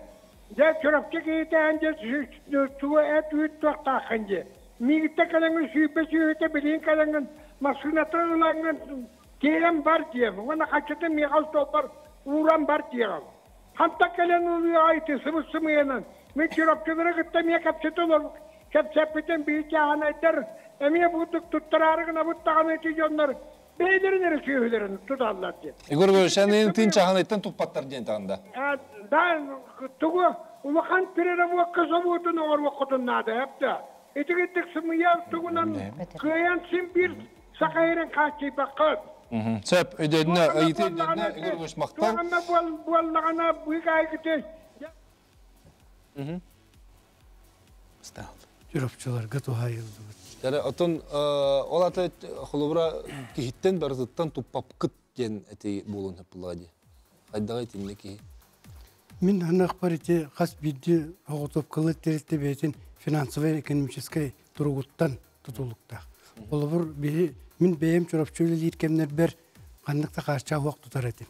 Дьэ Чурапчы киһитээн дьэ тугу эт үүт туохтааххын дьэ. Миигиттэ кэлэҥҥин сүүрбэ сүүһүтэ билиин кэлэҥҥин массыыната ылаҥҥын тиэйэн бар диэм. Уонна хаччытын миэхэ остуолбар ууран бар диэҕим. Хантан кэлэн ылыаҕай ити сыбыс сымыйанан. Мин Чурапчылары кытта эмиэ кэпсэтэ олорбут кэпсэппитим биир чааһынайдар эмиэ бурдук туттараары гынабыт даҕаны ити дьоннор бэйэлэрин эрэ сүөһүлэрин туталлар диэн. Егор Егорович, эн тыын чааһынайтан туппаттар диэн таҕында. Да, тугу улахан переработка собуотун оҥоруоххутун наада эптэ. Итигиттик сымыйа тугунан кыайан син биир саха сирин хааччыйбаккыт. Сөп, өйдөдүнэ, ыйытыы өйдөдүнэ, Егор Егорович махтал. Туоҕанна буоллаҕына быыкаайгыты Чурапчыларга туһаайыллыбыт. Дьэ, оттон ол ата холобура киһиттэн барытыттан туппапкыт диэн эти буолуон сөп буоллаҕа дии. Хайдаҕа итиннэ киһи? Мин аныахпар ити хас биирдии оҕотуопкалыыр тэрилтэ бэйэтин финансовай-экономическай туругуттан тутулуктаах. Холобур, биһи мин бэйэм Чурапчы үлэлиир кэмнэрбэр ханнык да хаарчаах уох тутар этим.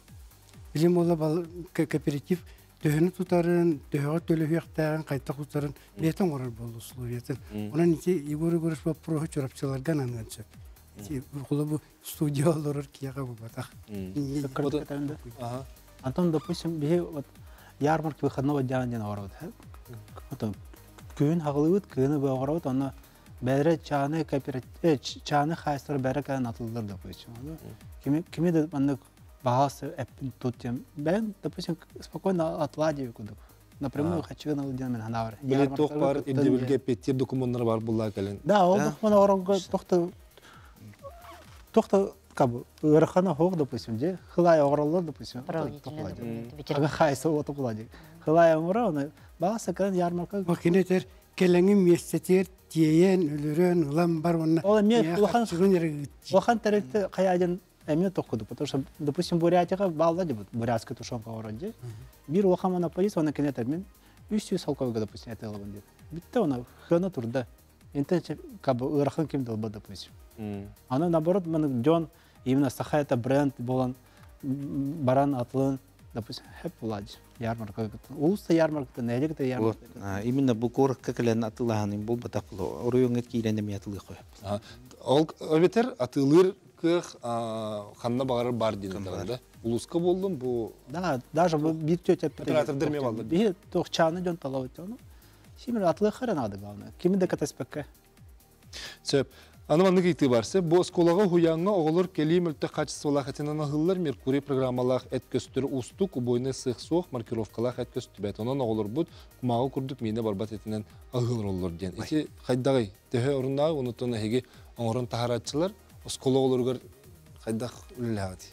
Билим уола кооператив төһөнү тутарын, төһөҕө төлөһүөхтээҕин, хайдах тутарын бэйэтэ оҥорор буолла условиятын. Онон ити Егор Егорович боппуруоһу Чурапчыларга ананыан сөп. Ити холобу студия олорор киэҕэ буолбатах. Антон, допустим, биһи вот ярмарка выходного дня диэн оҥоробут. Потом күһүн хаҕылыыбыт, кыһыны быһа оҥоробут, онно бэйэлэрэ чааны кооператив, чааны хаайыстара бэйэлэрэ кэлэн атыллар, допустим. Кими, кими да маннык баҕас эппин тут диэн бэйэн, допустим, спокойно отлади курдук. Напрямую хочу гына диэн мен ханаабар. Били туох бар ирдэбилгэ эппиэттиир докумуоннара бар буллаа кэлин. Да, ол докумуон оҥорорго тохто тохто как бы ыарахана хоох, допустим, же хылай оҥороллор, допустим. Ага хайса уоту кулади. Хылай оҥоро, оны баҕас кэлэн ярмарка. Кинетер кэлэҥин миэстэтигэр тиэйэн, өлөрөн, ылан бар уонна Ол эмиэ улахан улахан тэрилтэ хайааден эмиэ тохкуду, потому что, допустим, Бурятияга баалла дебут, бурятская тушенка оҥорон же. Бир улахан монополист оны кинетер мен 300 солковыга, допустим, это ылабын диет. Бүтте оны хына турда. Энтен как бы ыарахан ким да допустим. Аны наоборот, маны дьон Именно саха это бренд болан баран атылын, допустим, хеп буладж ярмарка. Улуста ярмарка, нелик ярмарка. Именно бу коракка кэлэн атылаһанын бул батақлы. Оройоңа киирен эми атылы қой. Ол өбетер атылыр кых ханна бағарар бар дейін да? Улуска болдум бу. Да, даже бир тетя оператор дерме балды. Бир тохчаны жон талап ну. Симир атлы хара надо главное. Кими де катаспекке. Сөп. Аны маннык ыйытыы бар. Бу оскуолаҕа уһуйааҥҥа оҕолор кэлии мөлтөх хаачыстыбалаах этинэн аһыыллар, Меркурий программалаах эт көстөр уустук, убойнай сыах суох, маркировкалаах эт көстүбэт. Онон оҕолорбут кумааҕы курдук миинэ барбат этинэн аһыылар оллор диэн. Ити хайдаҕый? Төһө оруннааҕый? Онуттан эһиги оҥорон таһарааччылар оскуола оҕолоругар хайдах үлэлээҕитий?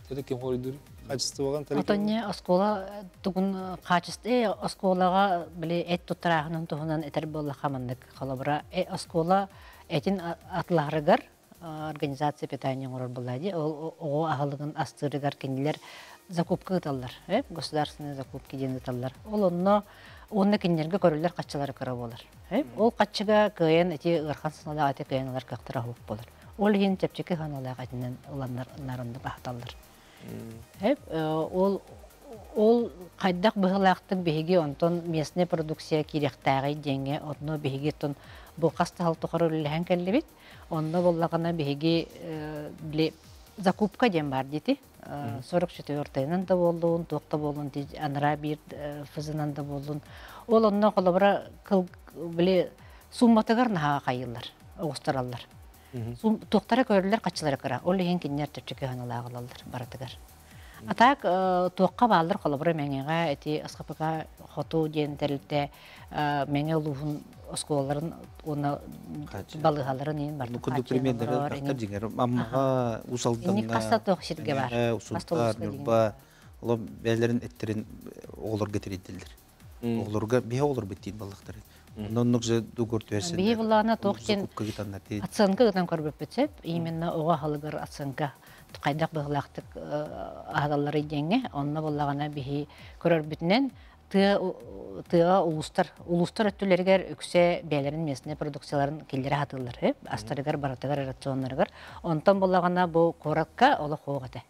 Тэри ким хоруйдуур? Хаачыстыбаҕын тэри Отонне оскуола тугун хаачысты оскуолаҕа били эт туттарааһынын туһунан этэр буоллахха маннык холобура оскуола этин атлаһарыгар организация питания оҥорор буолла дии ол оҕо аһылыгын астыырыгар кинилэр закупка ыыталлар государственные закупки диэн ыыталлар ол онно уонна кинилэргэ көрүллэр хаччылары кыра буолар ол хаччыга кыайан ити ыарахан сыаналаах эти кыайан ылар кыахтара суох буолар. Ол иһин чэпчэки сыаналаах этинэн ыланнар нарыннык аһаталлар. Ол ол хайдах быһыылаахтык биһиги онтон местная продукция киириэхтээҕий диэҥҥэ онно биһиги оттон бу хас да сыл тухары үлэлэһэн кэллибит. Онно буоллаҕына биһиги били закупка диэн баар диити. 44-нан да буоллун, туох да буоллун, анараа биир фызынан да буоллун. Ол онно холобура били сумматыгар наһаа хайыыллар, оҕустараллар. Туохтара көрүллэр хаччылара кыра. Ол иһин кинилэр чэпчэки сыаналаах ылаллар барытыгар. А так туохха бааллар холобура Мэҥэҕэ ити СХПК Хоту диэн тэрилтэ Мэҥэ улууһун оскуолаларын уонна балыыһаларын иһин барытын Курдук примердэр дьиҥэр Аммаҕа, Уус Алдаҥҥа, хаста туох сиргэ бар. Сунтаар, Ньурба, олор бэйэлэрин эттерин оҕолорго тирийдилэр. Оҕолорго биһи оҕолорбут диир баллахтар. Оннук же дугур түһэрсин. Биһи буллаҕына туох диэн оценка гынан көрбүппүт сөп. Именно оҕо аһылыгар оценка хайдах быһыылаахтык аһаталларый диэҥҥэ. Онно буллаҕына биһи көрөрбүтүнэн тыа тыаҕа улуустар улуустар өттүлэригэр үксэ бэйэлэрин местнэй продукцияларын киллэрэ сатыыллар астарыгар барытыгар рационнарыгар. Онтон буллаҕына бу куоракка олох суох этэ.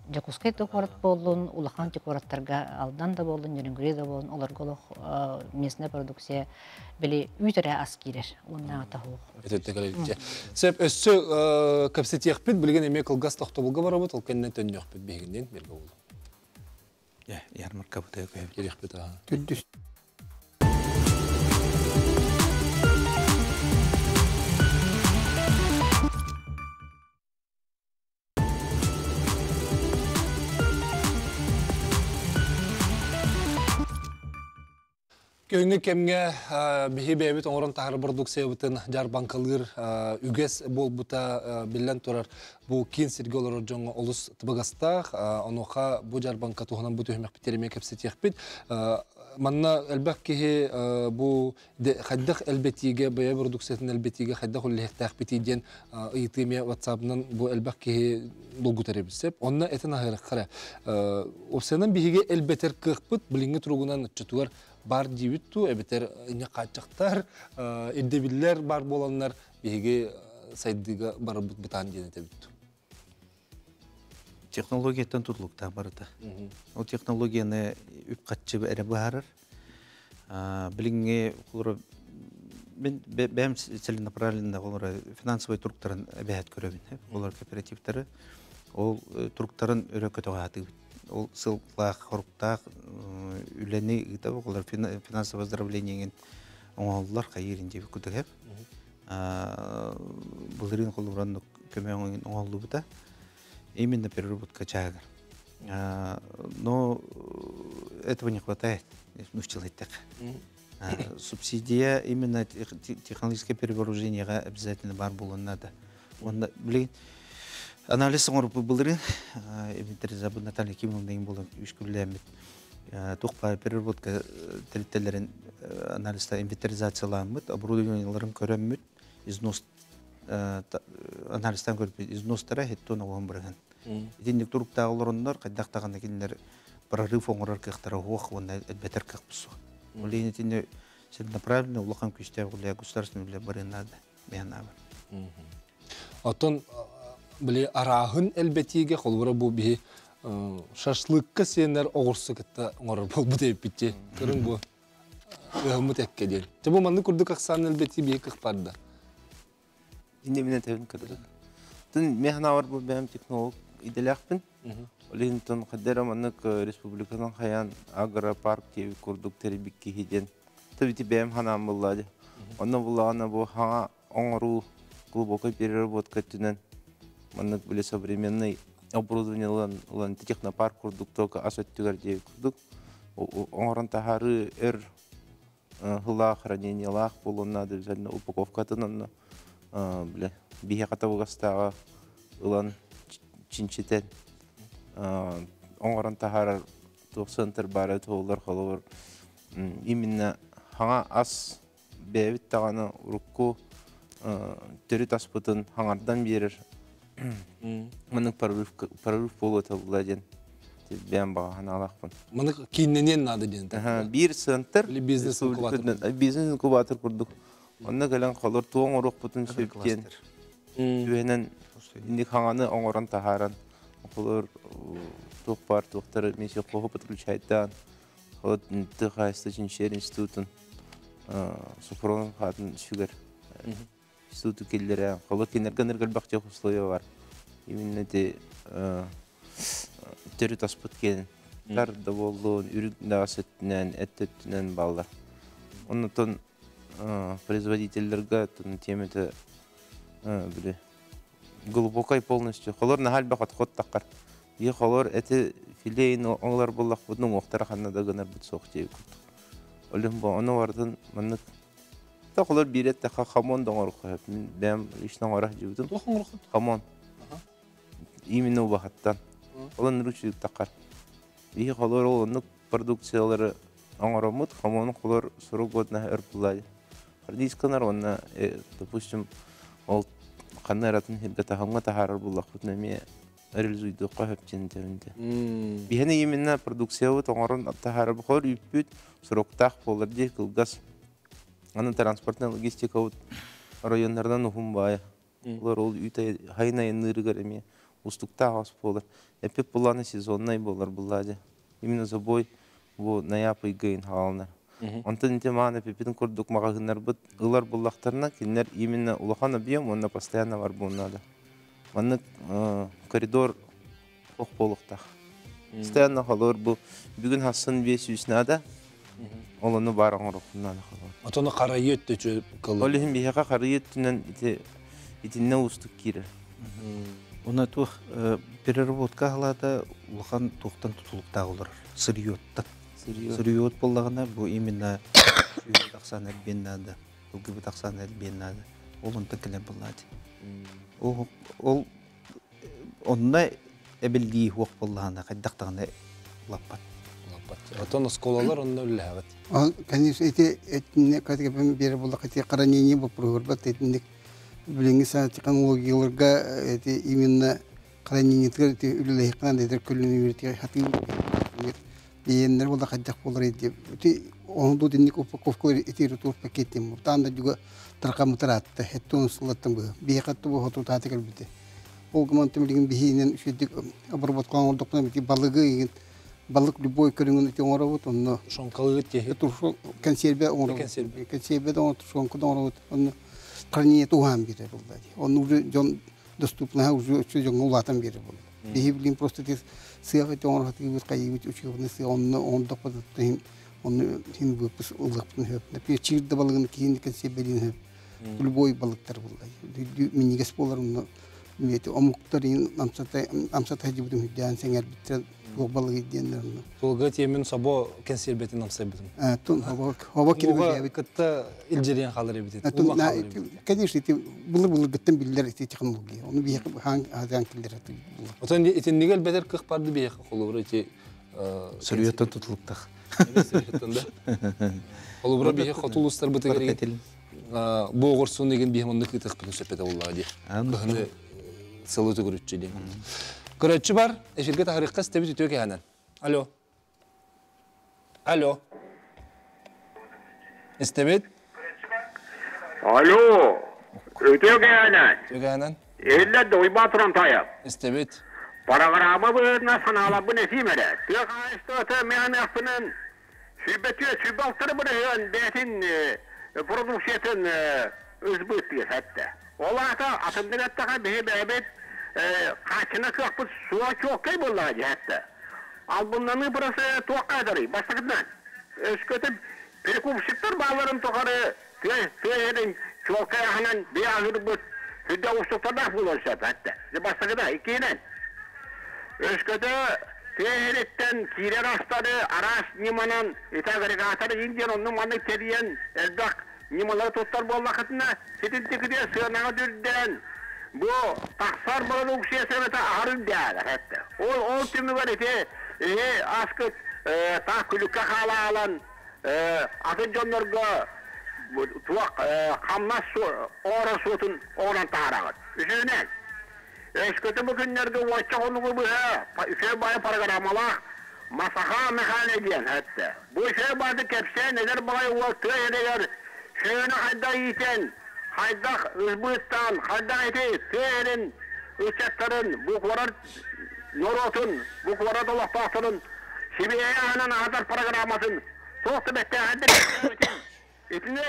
Дьокуускай да куорат буоллун, улахан куораттарга Алдан да буоллун, Нерюнгри да буоллун, олорго олох местная продукция били үүт эрэ ас киирэр уоннааҕыта суох. Сөп, өссө кэпсэтиэхпит, билигин эмиэ кылгас тохтобулга барабыт, ол кэннэ төннүөхпүт биһигинниин биргэ буолу. Ярмарка бутая Кириэхпит аха. Көҥү кэмҥэ биһи бэйэбит оҥорон таһар продукциябытын дьарбаҥкалыыр үгэс буолбута биллэн турар. Бу киин сиргэ олорор дьоҥҥо олус табыгастаах. Онуоха бу дьарбаҥка туһунан бу түһүмэхпит эмиэ кэпсэтиэхпит. Манна элбэх киһи бу хайдах элбэтиигэ, бэйэ продукциятын элбэтиигэ хайдах үлэлэһиэхтээхпитий диэн ыйытыы эмиэ WhatsApp-нан бу элбэх киһи долгутар эбит сөп. Онно этэн аһыырахха эрэ. Уопсайынан биһиги элбэтэр кыахпыт билиҥҥи туругунан оччотугар бар диибит туу, эбэтэр инньэ хааччахтар, ирдэбиллэр бар буоланнар биһиги сайдыыга барарбыт бытаан диэн этэбит туу. Технологияттан тутулуктаах барыта. Ол технологияны үп-хаччы эрэ быһаарар. Билиҥҥи мен бэйэм целенаправленно олор финансовый туруктарын эбэһэт көрөбүн. Олор кооперативтары ол туруктарын өрө көтөҕө Ол сыллаах, хоруктаах үлэни ыытабыт, олор финансовое оздоровлениеңин оҥоһуллар хайыырын диэбит курдук. Былырыын холобуран көмө оҥоһуллубута. Именно переработка чаагар. Но этого не хватает, ну, Субсидия именно технологическое перевооружение обязательно бар буолуон надо. Уонна билигин анализ оҥорбут былырыын инвентаризация Наталья Кимовна буолан үскүллээммит туох баар переработка тэрилтэлэрин анализта инвентаризацияламмыт, оборудованиеларын көрөммүт, износ анализтан көрбүт изностара хеттон оҕон бырыһын. Итинник туруктаах олороннор хайдах даҕаны кинилэр прорыв оҥорор кыахтара суох уонна элбэтэр кыах суох. Ол иһин итини целенаправленно улахан күүстээх үлэ государственный үлэ барыан наада мен аабар. Оттон Били арааһын элбэтиигэ холобура бу биһи шашлыкка сиэннэр оҕурсу кытта оҥорор буолбут эбиппит Көрүҥ бу ыһыммыт эккэ диэн. Дьэ бу маннык курдук ахсаан элбэтии биһи кыхпарда. Инне мине тэбин кырдык. Тын механавар бу бэм технолог иделяхпин. Олин тон хадера маннык республиканан хаян агропарк тиэби курдук терибик киһи диэн. Табити бэм ханаан буллады. Онно буллаҕына бу хаҥа оҥоруу глубокой переработка өттүнэн маннык били современный оборудование ылан ылан технопарк курдук только ас өттүгэр диэби курдук оҥорон таһаарыы өр ылаах хранениелаах буолуон наада обязательно упаковкатын онно бile биһиэхэ табыгастааҕа ылан чинчитэн оҥорон таһаарар туох центр баара туоллар холобур именно хаҥа ас бэйэбит даҕаны урукку төрүт аспытын хаҥардан биэрэр маннык прорыв буолуо табылла диэн бэйэм баҕа санаалаахпын. Маннык кииннэниэн наада диэн. Биир центр бизнес инкубатор. Бизнес инкубатор курдук. Онно кэлэн холор туох оҥоруохпутун сөп диэн түһэнэн инник хаҥаны оҥорон таһааран холор туох баар туохтары миссия хоһу подключайдаан Вот тыа хаһаайыстыба чинчийэр институтун Софронов аатын сүгэр институту киллэрэ. Холо кинилэргэ ыныргы элбэх условия бар. Именно ити төрүт аспыт киэн тар да буоллун, үрүҥ да ас өттүнэн, эт өттүнэн бааллар. Оннотон производительлерга темата били глубокай полностью. Холор наһаа элбэх отход таххар. Биир холор эти филейн оҥолор буллахпытын уҥуохтара ханна да гынарбыт суох диэбит курдук. Олүм бу ону барытын маннык та холор биир эттэххэ хамон да оҥоруохха сөп. Мин бэйэм лично оҥоро сылдьыбытым. Туох оҥороххут? Хамон. Именно убаһаттан. Ол оннук таххар. Биһи холор ол оннук продукциялары оҥороммут хамону холор сорок год наһаа өр буллаайы. Хардисканар уонна допустим ол ханна эратын сиргэ таһымҥа таһаарар буллахпытына эмиэ реализуйдуохха сөп диэн этэбин Биһини именно продукциябыт оҥорон таһаарар бохор үүппүт сроктаах буолар дии кылгас. Аны транспортная логистикабыт районнарынан уһун баайа. Олор ол үүт хайын айанныырыгар эмиэ устуктаах ас буолар. Эппит булааны сезоннай буолар буллаа Именно забой бу ноябрь ыйга хааланар. Онтон ити маан эпиппитин курдук маҕаһыыннарбыт ылар буллахтарына кинилэр именно улахан объем уонна постоянно бар буолуон Маннык коридор ох буолуохтаах. Постоянно холор бу бүгүн хассын 500 наада. Ол ону баар оҥоруохпун наада холор. Отону харайы өттө кылы. Ол иһин биһиэхэ харайы өттүнэн ити итиннэ уустук киирэр. Уна туох переработка аһылаата улахан туохтан тутулуктаах олорор? Сырьёттан. Сырьёт буоллаҕына бу именно сүүрбэ тахсан элбиэн наада, ылгыбыт ахсаана элбиэн наада. Ол онтон кэлэр буоллаати. Ол ол онно эбиллии суох буоллаҕына хайдах даҕаны улаппат. Улаппат. Отон оскуолалар онно үлэлэһэҕит. Конечно, ити этинне категория биэрэ буоллахха ити хранение боппуруоһурбат итинник билиҥҥи саҥа технологияларга эти именно хранениетыгар ити үлэлэһиэххэ эдэр көлүөнэ үөрэтигэ хатыы биэннэр буолла хайдах буолар ити ити ону динник упаковкалар ити туох пакет диэн таан да дьуга таркаммытар аатта хеттон сыллаттан быһа биһиэхэ тубу хотутааты кэлбите ол гымантым билигин биһиинэн үчүгдүк обработкалаан оҥордохпуна ити балыгы игин балык любой көрүҥүн ити оҥоробут онно тушенкалыгыт тиһи консерве оҥоробут консерве да оҥорбут тушенка да оҥоробут онно хранение туһаан биэрэр буолла дии онно уже дьон доступнаһа уже өссө дьоҥҥо улаатан биэрэр буолла биһи билигин просто ити сыах ити оҥоро сатыыбыт хайыыбыт учебный сыах онно оҥордохпут иһин онно иһин выпуск ылыахпытын сөп например чиир да балыгын киһини консервелиин сөп любой балыктар буолла минньигэс буолар онно омуктар иһин амсата амсата сылдьыбытым үрдээн сэҥэрбиттэр туох балыгый диэннэр онно Тулга тиэмин собо кэнсиэрбэтин амсайбытым. Тун хобо хобо кирбэбит кытта илдьириэн хаалар эбит. Конечно, ити былыр-былыргыттан биллэр ити технология. Ону биһиэхэ хаан хаан киллэр. Отон итиннигэ элбэтэр кых барды биһиэхэ холобура ити Сырьёттан тутулуктах. Сырьёттан да. Холобура биһиэхэ хоту улуустарбытыгар бу оҕурсун игин биһи оннук ыытыахпытын сөп этэ буоллаҕа дии. Кыһыны сылы төгүрүччү диэн. Көрөөччү бар, эфиргэ таһырыахха истэбит үтүө кэһэнэн. Алло. Алло. Истэбит? Алло. Үтүө кэһэнэн. Үтүө кэһэнэн. Иһиллэр да Уйбаан Турантаев. Истэбит. Программа быһыытынан санааларбын этиим эрэ. Тыа хаһаайыстыбата миэхэнээхпинэн сүүрбэтиэ сүүрбэ алтары бырыһыан бэйэтин продукциятын ызбыыттыыр эттэ. Ол аата атыннык эттэхэ биһи бэйэбит хааччына кыахпыт суоҕа чуолкай буоллаҕа дии эттэ. Албыннаныы бырасыа туохха эдэрий? Бастакытынан, өскөтүн перекупщиктар баалларын тухары тыа тыа иһин чуолкай аһынан биэ аһыырбыт сүрдээх уустуктардаах буолуон сөп эттэ. Дьэ бастакыта, иккиһинэн, өскөтө тыа иһиттэн киирэр астары араас ньыманан ити агрегатор иин диэн оннук-маннык тэрийэн элбэх ньымалары туттар буоллаххытына, ситинтикитигэр сыанаҕа үрдээн, бу тахсар бородууксуйа сыаната аһар үрдээҕэ эттэ. Ол ол түмүгэр ити иһи аскыт таах күлүккэ хаалаалан атын дьоннорго туох хамнас оҥорор суотун оҥорон таһаараҕыт. Үсүһүнэн, өскөтө бу күннэргэ уонча хонугу быһа үчүгэй баайы программалаах Масаха Михайле диэн эттэ. Бу үчүгэй баайы кэпсээн эдэр баҕайы уол тыа иһигэр сүөһүнү хайдах иитэн, хайдах ызбыыттаан, хайдах ити тыа иһин ыччаттарын бу куорат норуотун, бу куорат олохтоохторун сибиэһэй аһынан аһатар программатын туох да бэттээхэйдик итини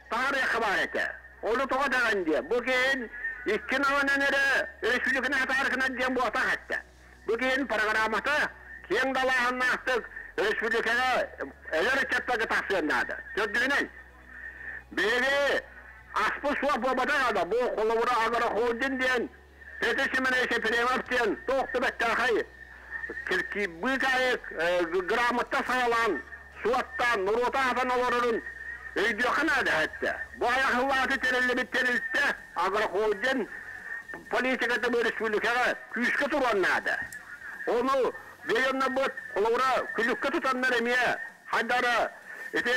таарыйахха баар этэ. Ону тоҕо даҕан диэ, бу киһин икки наҕынан эрэ өрөспүүбүлүкэни атаарыкынан диэн буотах эттэ. Бу киһин программата киэҥ далааһыннаахтык өрөспүүбүлүкэҕэ эдэр ыччаттарга тахсыан наада. Төрдүһүнэн, биһиги аспыт суох буолбатах ада, бу холобура агрохолдинг диэн Петр Семенович Ефремов диэн туох да бэттээхэй быыкаайык грамотта саҕалаан, суоттаан, норуота аһатан олорорун өйдүөххэ наада эттэ. Бу айахыллааты тэриллибит тэрилтэ агрохолдинг политиката бу республикаҕа күүскэ туруон наада. Ону бэйэмнэрбит холобура күлүккэ тутаннар эмиэ хайдара ити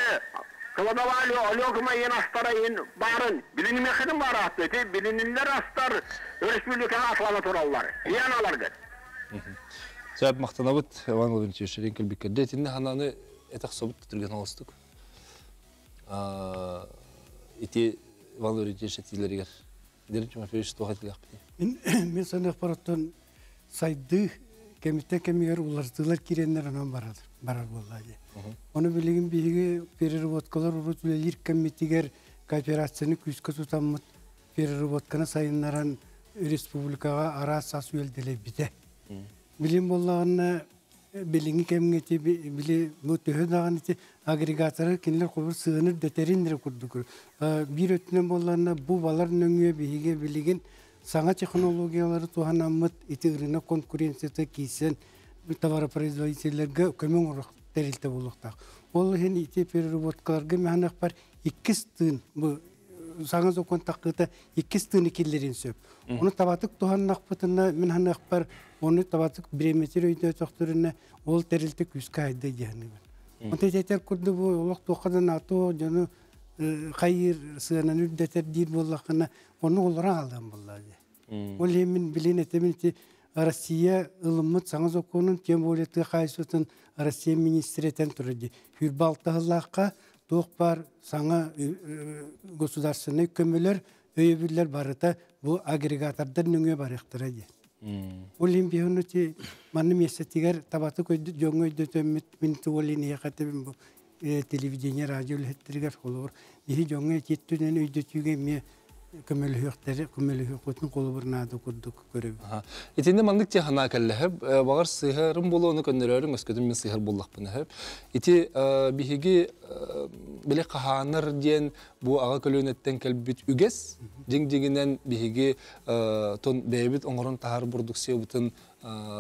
кладовали Олег иин астара иин баарын билинимиэххитин баараатты ити билиниллэр астар республикаҕа атлана тураллар. Иэн аларгыт. Сөп махтанабыт Иван Владимирович Шерин кэлбиккэрде итиннэ хананы этэх собут түргэн оҕустук. Ити Иван Владимирович этиилэригэр Дмитрий Тимофеевич туох этилэхпитий? Мин мен саныахпар оттон сайдыы кэмиттэн кэмигэр уларытыылар киирэннэр онон барар барар буолла дии. Ону билигин биһиги переработкалар урут үлэлиир кэммитигэр кооперацияны күүскэ тутаммыт переработканы сайыннаран республикаҕа араас ас үөлдэлэйбитэ. Билим буоллаҕына билиҥҥи кэмҥэ ити били бу төһө даҕаны ити агрегаторы кинилэр холобур сыаны үрдэтэрин эрэ курдук биир өттүнэн буоллаҕына бу балар нөҥүө биһиги билигин саҥа технологиялары туһанаммыт ити рынок конкуренцията киирсэн товаропроизводителлэргэ көмө оҥорор тэрилтэ буолуохтаах. Ол иһин ити переработкаларга мэһэнэхпэр иккис тыын бу саҥа закон таххыыта иккис тыыны киллэрин сөп. Ону табатык туһаннахпытына мин ханыахпар ону табатык бириэмэтир өйдөөтөхтөрүнэ ол тэрилтэ күүскэ айда диэхинибин. Онто этэр курдук бу олох туохха да наатоо дьону хайыыр сыананы үрдэтэр диир буоллаххына ону олоро аалыам буоллаа дии. Ол иһин мин билин этэмин ити Россия ылыммыт саҥа сокуонун, тем более тыа хаһаайыстыбатын Россия министрэ этэн турар дии. Хүрбэ алтаһыллаахха туох баар саҥа государственнай көмөлөр, өйөбүллэр барыта бу агрегатордар нөҥүө барыахтара диэн. Ол иһин биһи ити манна миэстэтигэр табатык дьоҥҥо өйдөтөммүт мин туолин этэбин бу телевидение, радио үлэһиттэригэр холобур биһи дьоҥҥо итиэттүнэн өйдөтүүгэ эмиэ көмөлөһүөхтэри көмөлөһүөхпүтүн холобур наада курдук көрөбүн. Итиннэ маннык техана кэллэһэп, баҕар сыһарым буолуону көннөрөөрүҥ өскөтүн мин сыһар буоллахпына хөп. Ити биһиги били хаһаанар диэн бу аҕа көлүөнэттэн кэлбит үгэс дьиҥ-дьиҥинэн биһиги тон бэйэбит оҥорон таһаар продукциябытын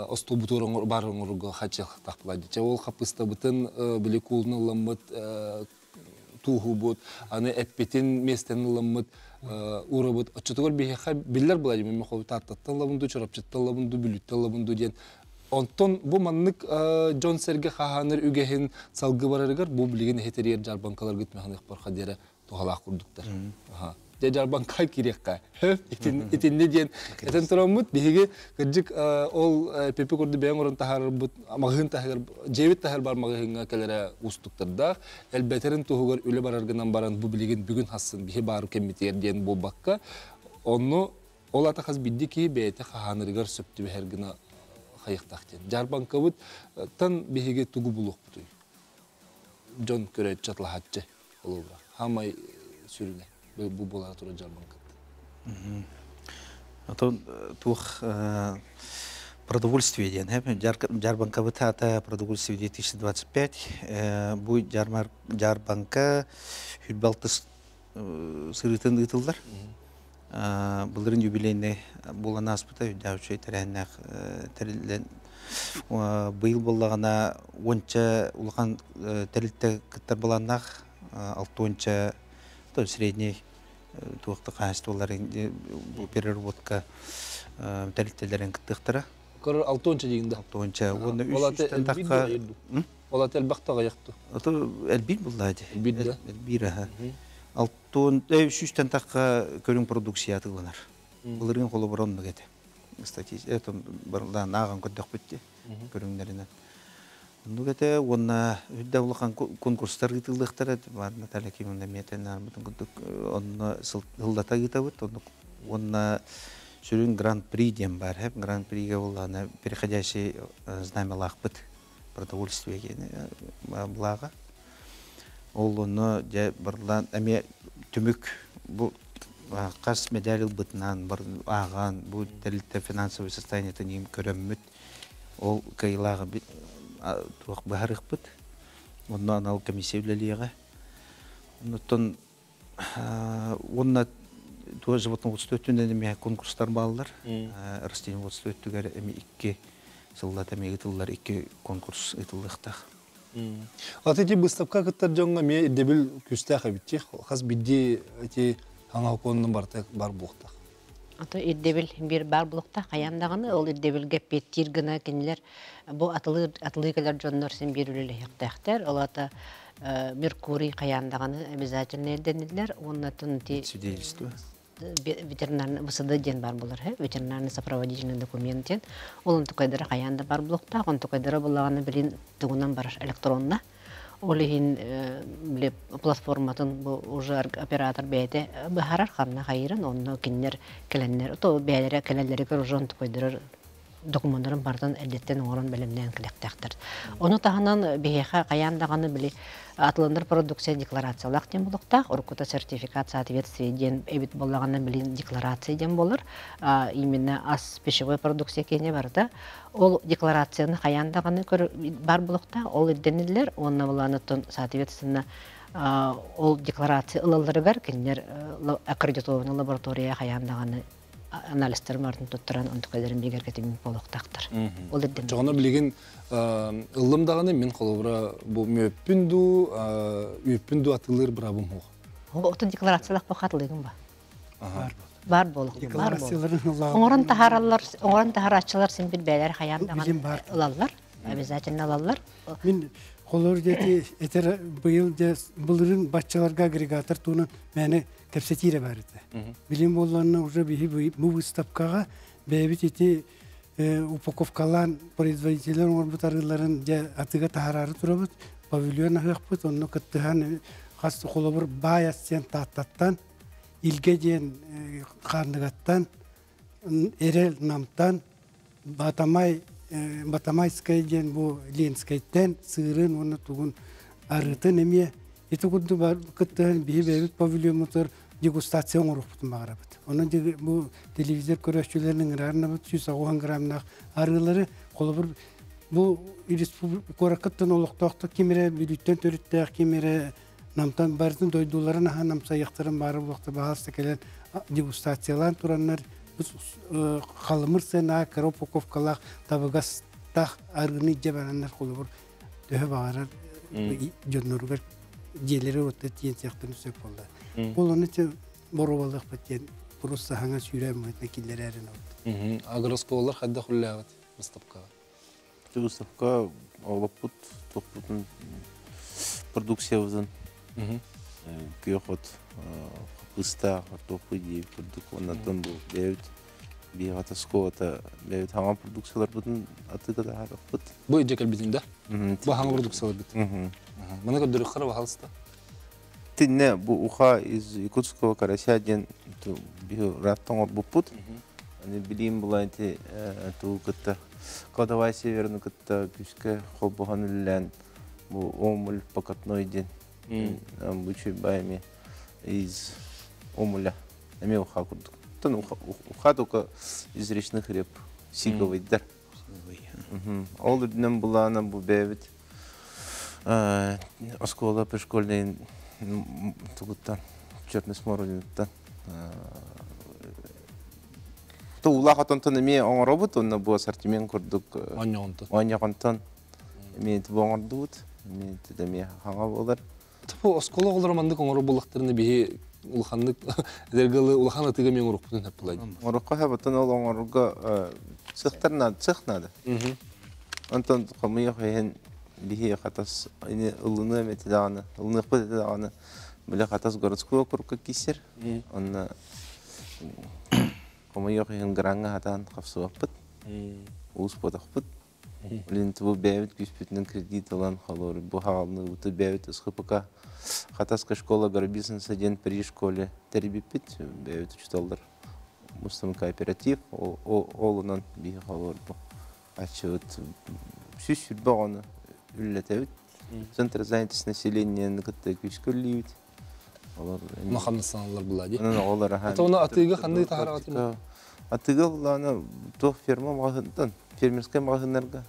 остуолбутугар бар оҥорорго хачыахтаахпыла. Дьэ ол хаппыстабытын били куулун ылламмыт тууһубут, аны эппитин миэстэни ылламмыт уурабыт. Оччотугар биһиэхэ биллэр Владимир Михайлович Тааттаттан ылабын дуу, Чурапчыттан ылабын дуу, Бүлүүттэн ылабын дуу диэн. Онтон бу маннык дьон-сэргэ хаһаанар үгэһин салгыы барарыгар бу билигин эһи тэрийэр дьаарбаҥкаларгыт механыахпарха диэри туһалаах курдуктар. Дьэ дьаарбаҥка киириэххэ. Итиннэ диэн этэн тураммыт биһиги кырдьык ол пепе курдук бэйэҥ орон таһаарарбыт маҕаһыын таһыгар дьиэбит таһыгар бар маҕаһыыҥҥа кэлэрэ уустуктардаах элбэтэрин туһугар үлэ барар гынан баран бу билигин бүгүн хассын биһи баар кэммитигэр диэн буолбакка онну. Ол ата хас бидди ки бэйэтэ хаһаанырыгар сөп түбэһэр гына хайыктаах диэн. Жарбанкабыт тан биһиги тугу булуохпутуй? Дьон көрөөччү атлаһааччы олуга. Хамай сүрүнэ бу буолара турар жарбанкат. Отон туох продовольствие диэн, жарбанкабыт аата продовольствие 2025. Бу жарбанка хүрбалтыс сырыытын ыытыллар. Былырын юбилейный буолан ааспыта үрдээх үчүгэй тэрээһиннээх тэриллэн быйыл буоллаҕына уонча улахан тэрилтэ кыттар былааннаах алтуонча то средний туохта хаһаайыстыбаларын бу переработка тэрилтэлэрин кыттыахтара. Көрөр алтуонча дигин да. Алтуонча уонна үс үстэн тахха. Ол ата элбэх таҕайахту. Ото элбир буллаа ди. Элбир да. Элбир аха. Алтуон сүүстэн тахха көрүҥ продукция атыыланар. Былырыын холобура оннук этэ. Статистика это барылаан ааҕан көрдөхпүт ди көрүҥнэринэн. Оннук этэ уонна үрдэ улахан конкурстар ыытыллыахтара бар Наталья Кимовна эмиэтэн аарбытын курдук онно сыллата ыытабыт оннук уонна сүрүн гран-при диэн баар хэп гран-прига буоллаҕына переходящий знамялаахпыт продовольствие былааҕа ол онно дьэ барылаан эмиэ түмүк бу хас медаль ылбытынан ааҕан бу тэрилтэ финансовый состояниетын иһин көрөммүт ол кыайыылааҕы туох быһарыахпыт онно анал комиссия үлэлиэҕэ оннуттан уонна туох животноводство өттүнэн эмиэ конкурстар бааллар растениеводство өттүгэр эмиэ икки сыллата эмиэ ыытыллар икки конкурс ыытыллыахтаах. Аты ити выставка кыттар дьоҥҥо эмиэ ирдэбил күүстээх эбит хас биирдии ити хаҥа окуонунан барыта бар буолуохтаах. Ото ирдэбил биир баар буолуохтаах хайаан даҕаны ол ирдэбилгэ эппиэттиир гына кинилэр бу атылыы атылыы кэлэр дьоннор син биир үлэлэһиэхтээхтэр. Ол аата Меркурий хайаан даҕаны обязательно ирдэниллэр уонна ити свидетельство ветеринарный ВСД диэн баар буолар ветеринарный сопроводительный документ диэн ол онтукайдара хайаан да бар буолуохтаах онтукайдара буллаҕына билин тугунан барар электронна ол иһин били платформатын бу уже оператор бэйэтэ быһаарар ханна хайырын онно кинилэр кэлэннэр то бэйэлэрэ кэлэллэригэр уже онтукайдара докумуоннарын барытын эрдэттэн оҥорон бэлэмнээн кэлиэхтээхтэр. Ону таһынан биһиэхэ хайаан даҕаны били атыланар продукция декларациялаах диэн буолуохтаах. Уруккута сертификат соответствия диэн эбит буоллаҕына билин декларация диэн буолар. Именно ас пищевой продукция киэнэ барыта. Ол декларацияны хайаан даҕаны бар буолуохтаах. Ол ирдэниллэр. Уонна былаанаттан соответственно ол декларация ылалларыгар кинилэр аккредитованный лаборатория хайаан даҕаны анализтарын барын туттаран онтукаларын бигэргэтиммит буолуохтаахтар. Ол ирдэнэр. Чоҕоно билигин ыллым даҕаны мин холобура бу мүөппүн дуу, үүппүн дуу атылыыр бырабым суох. Оту декларациялах бу хатылыгын ба. Бар буолук. Оҥорон таһаараллар, оҥорон таһаарааччылар син бир бэйэлэр хайаан даҕаны ылаллар. Обязательно ылаллар. Мин холор дети этер быйыл де былырын баччаларга агрегатор туунан мэне кэпсэтиирэ бар этэ. Билим буолларына уже биһи бу выставкаҕа бэйэбит ити упаковкалаан производителлэр оҥорбут арыыларын дьэ атыыга таһараары турабыт, павильон аһыахпыт, онно кыттыһан хас холобур баай ас диэн Тааттаттан, Илгэ диэн Хаандыгаттан, Эрэл Намтан, Батамай Батамайскай диэн бу Ленскэйтэн сыырын уонна тугун арыытын эмиэ ити курдук кыттыһан биһи бэйэбит павильоммутугар дегустация оҥоруохпутун баҕарабыт. Онон бу телевизор көрөөччүлэрин ыҥыраарнабыт 180 граммнаах арыылары холобур бу куораккыттан олохтоохтор ким эрэ Бүлүүттэн төрүттээх ким эрэ Намтан барытын дойдуларын аһан амсайыахтарын баара буолуохта баҕаласта кэлэн дегустациялаан тураннар халымыр сыанаҕа кыра упаковкалаах табыгастаах арыыны илдьэ бараннар холобур төһө баҕарар дьонноругар дьиэлэри отто тиийэн сиэхтэрин сөп буолла. Ол ону боруобалыахпыт диэн просто саҥа сүүрэн мыытна киллэрээрин олбут. Агросколлар хайдах үллээҕит выставкаҕа? Выставка олоппут тохпутун продукциябытын күөх от хаппыста хортуоппуй диэбит курдук оннортон бу бэйэбит биэҕэ тоскуота бэйэбит хаҥа продукцияларбытын атыыга таһаарыахпыт. Бу илдьэ кэлбитин да? Бу хаҥа продукцияларбыт. Маны көрдөрүөххэ баһалыста. Итиннэ бу уха из якутского карася диэн биһи раттан орбуппут. Аны билиим була ити туу кытта кладовая северны кытта күскэ холбоһон үллээн бу омуль покатной диэн бу чуйбайми из омуля эми уха курдук. Тон уха только из речных реп сиговыйдар. Ол үрдүнэн булаана бу бэйэбит оскуола пришкольный тугуттан черный смородиныттан туулаах отонтон эмиэ оҥоробут уонна бу ассортимент курдук оонньоҕонтон эмиэ бу оҥордубут эмиэ эмиэ хаҥа буолар. Бу оскуола оҕолоро маннык оҥорор буоллахтарына биһи улаханнык эдэргалы улахан атыыга мен оҥорукпутун хаппылай. Оҥорукка хабытын ол оҥорорго цехтар надо, цех надо. Онтон хомуйах иһин биһи хатас ини ылыныам эти даҕаны, ылыныахпыт эти даҕаны били Хатас городской округка киирсэр. Онно хомуйах иһин граҥҥа хатаан хапсыбаппыт. Уус буотахпыт. Блин, бу бэйэбит күүспүтүнэн кредит ылан холуор бу хаалныбыты бэйэбит СХПК Хатаска школа агробизнеса диэн при школе тэрийбиппит. Бэйэбит учууталлар мустан кооператив ол онон биһи холуор бу аччыбыт 120 оҕону үллэтэбит. Центр занятости населения кытта күүскэ үллүүбүт. Олор Маханнастаналар була ди. Онон оҕолор аһаан. Ата оны атыыга ханны таһаарагатын? Атыыга буллаана туох ферма маҕаһыынтан, фермерскай маҕаһыыннарга.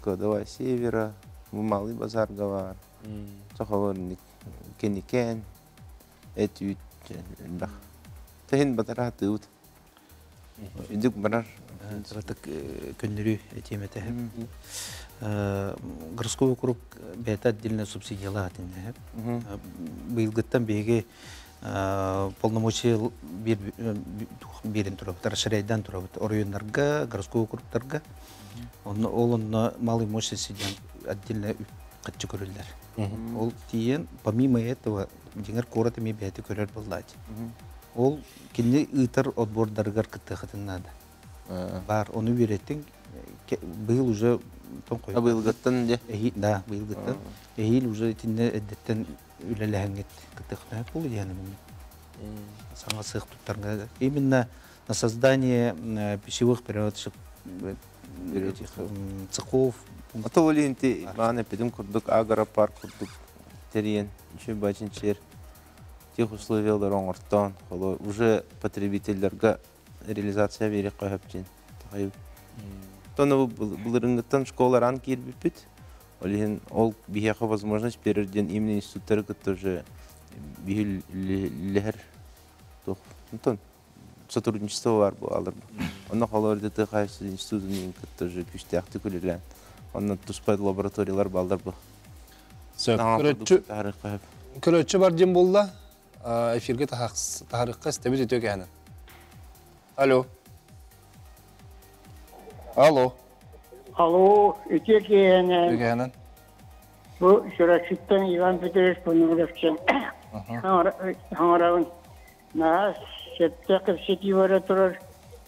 Кладовая Севера, Малый базарга бар. Сахалар кеникен, эт үүт элбэх. Тэһин батара атыыбыт. Үдүк барар. Саратык көннөрүү этиэмэтэ. Городской округ бэйэтэ отдельно субсидиялаах этиннэ. Быйылгыттан биһиги полномочия биэрин турабыт, расширяйдан турабыт оройуоннарга, городской округтарга. Онно ол онно малый мощности диэн отдельно хаччы көрүллэр. Ол тиийэн, помимо этого, дьиҥэр куорат эмиэ бэйэтэ көрөр буоллааччы. Ол кини ыытар отбордарыгар кыттыахытын наада. Бар, ону үөрэттиҥ, быйыл уже тоҥхой. Быйылгыттан дьэ? Да, быйылгыттан. Эһиил уже итиннэ эрдэттэн үлэлэһэҥҥит кыттыахтаах буолу диэн саҥа сыах туттарга. Именно на создание пищевых переработочных этих цехов. Ата ол инти маан эппитим курдук агропарк курдук тэрийэн үчүгэй бачынчер тех условиялар оҥортоон холо уже потребительлерга реализация биэриэххэ сөп диэн тахайбыт. Тону былырыҥҥыттан школаран киирбиппит. Ол иһин ол биһиэхэ возможность берер диэн именно институттары кытта уже биһи лэһэр туох онтон сотрудничество бар буолар. Онно холоор ДТХ институтун кытта уже күүстээхтик үлэлээн. Онно туспа лабораториялар баллар бу. Сөп. Көрөччү бар диэн буолла. Эфирге таһарыкка истэбит үтүө кэһэнэн. Алло. Алло. Алло, үтүө киэһэнэн. Үтүө кэһэнэн. Бу Чурапчыттан Иван Петрович Понуровчан хаҥарабын. Наһаа сөптөөх кэпсэтии бара турар.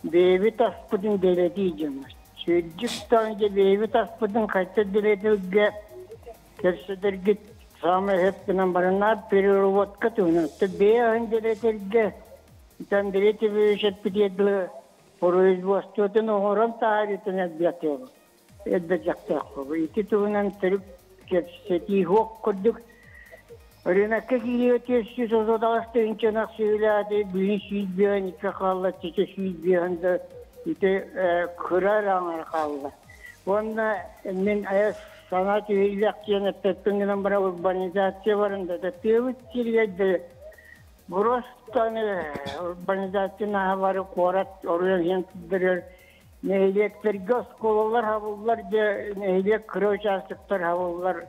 Бэйэбит аспытын дэлэтии дьоннор. Сүрдүк таҥдьа бэйэбит аспытын хайта дэлэтэргэ кэпсэтэргит саамай сөп гынан баранаар переработка туһунан. Бэйэ аһын дэлэтэргэ Андрей Тимурович эппитигэр дылы производствотын оҥорон таһаарыытын элбэтиэҕэ элбэтиэхтээх. Ити туһунан төрүт кэпсэтии суох курдук. Рынокка киирии 338 тыһыынчанах сүөлээтэ, бүгүн 152 хаалла, чече 105 да ити кыра эрэ аҥар хаалла. Уонна мин айас санаа түһүүлээх диэн эппэппин гынан баран урбанизация баран да тыабыт сиригэр да Просто урбанизация наһаа бары куорат оруйан иһэн сылдьар нэһилиэктэргэ оскуолалар хабыллар дьэ нэһилиэк кыра участоктар хабыллар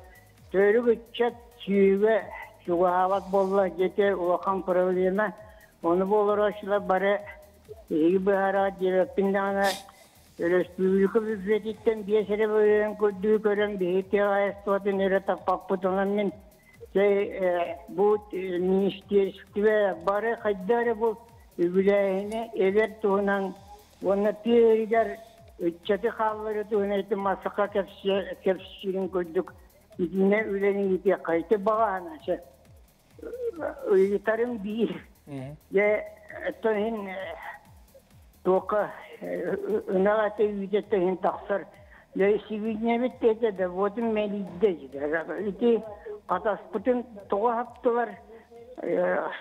төрүк ыччат сүүгэ чугаһаабат буолла дьэ улахан проблема ону буоларооччулар бары эһиги быһаараҕыт диэбэппин даҕаны өрөспүүбүлүкэ бюджетиттэн 5 эрэ бырыһыан курдугу көрөн биһиги тыа хаһаайыстыбатын өрө таппаппыт онон мин бу министерство бары хайда эрэ бу үбүлээһини эбэр туһунан уонна тыа иһигэр ыччаты хаалларыы туһунан ити массака кэпсиирин курдук итиннэ үлэни ыытыахха ити баҕаһына сөп. Ыйытарым биир. Дьэ, оттон иһин туохха ынах этэ үүтэ иһин тахсар. Дьэ, сибиинньэбит этэ да, вот мэлийдэ. Ити хатаспытын тоҕо хаптылар?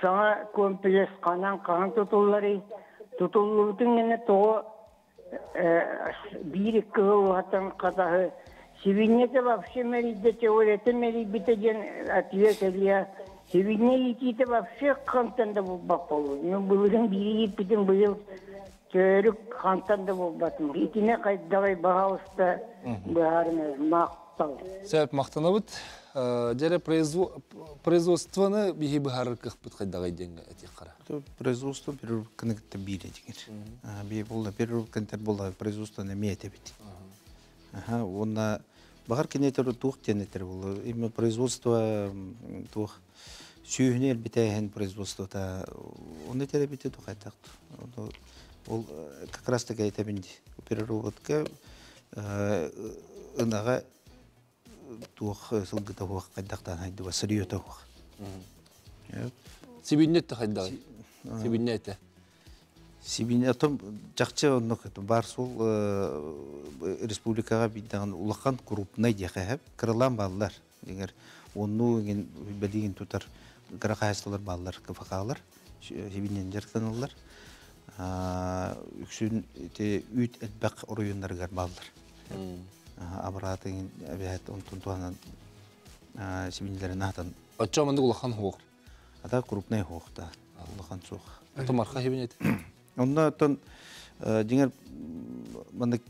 Саҥа комплекс ханан хаһан тутулларый? Тутуллубутун гэнэ тоҕо биир икки сыл уһатан хатаһы сибиинньэтэ вообще мэлийдэ, теорията мэлийбитэ диэн ответ кэлиэ. Сибиинньэ иитиитэ вообще хантан да булбат буолбут. Мен былырын биири ииппитим быйыл төрүк хантан да булбатым. Итини хайдаҕай баһаалыста быһаарын махтал. Сөп махтанабыт. Дьэрэ производствоны биһи быһаарар кыахпыт хайдаҕай диэҥҥэ этиэх хара. Производство переработканы кытта биир этигэр. Би буолла переработкантар буолла производствоны эмиэ этэбит. Уонна баҕар кини этэр туох диэн этэр буолла. Именно производство туох сүүһүнү элбитээһин производствота оны этэр туох айтак. Ол как раз таки этэбин ди. Переработка ынаҕа туох сылгыта хуох хайдахтаан хайдыба сырьёта хуох. Сибиннет хайдагай? Сибиннете. Сибинне отом жакчы оннук бар сул республикага биддаган улахан крупный диэхэ кырылан баллар. Дигер онну ген белигин тутар кыра хаһыстылар баллар КФКлар сибиннен жарктаналлар. Үксүн те үт элбэх оройуннарыгар баллар. Абыраатын эбэһэт онтун туһанан сибиннилерин аһатан. Оччо мандык улахан хуох. Ата крупный хуох да улахан суох. Томарха хибинет. Онно оттон дьиҥэр маннык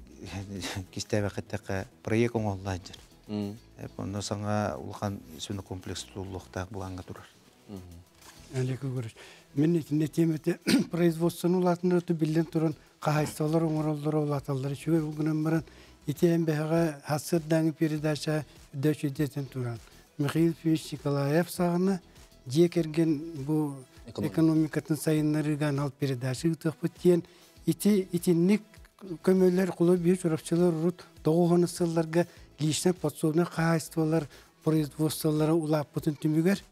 кистээбэхиттээххэ проект оҥоһуллаан дьэр. Онно саҥа улахан свинокомплекс тутуллуохтаах былааҥҥа турар. Олег Егорович, мен итинне темете производствоны улаатыннары биллен туран хаһайыстыбалар оҥороллоро улааталлара үчүгэй ол гынан баран ити эн бэһэҕэ хассыардааҥы передача үрдэ туран Михаил Федорович Николаев саҕана дьиэ кэргэн бу экономикатын сайыннарыыга анал передача ыытыахпыт диэн ити итинник көмөлөр кулу биир чурапчылар урут тоҕуһуну сылларга личное подсобное хаһайстволар производстволара улааппытын түмүгэр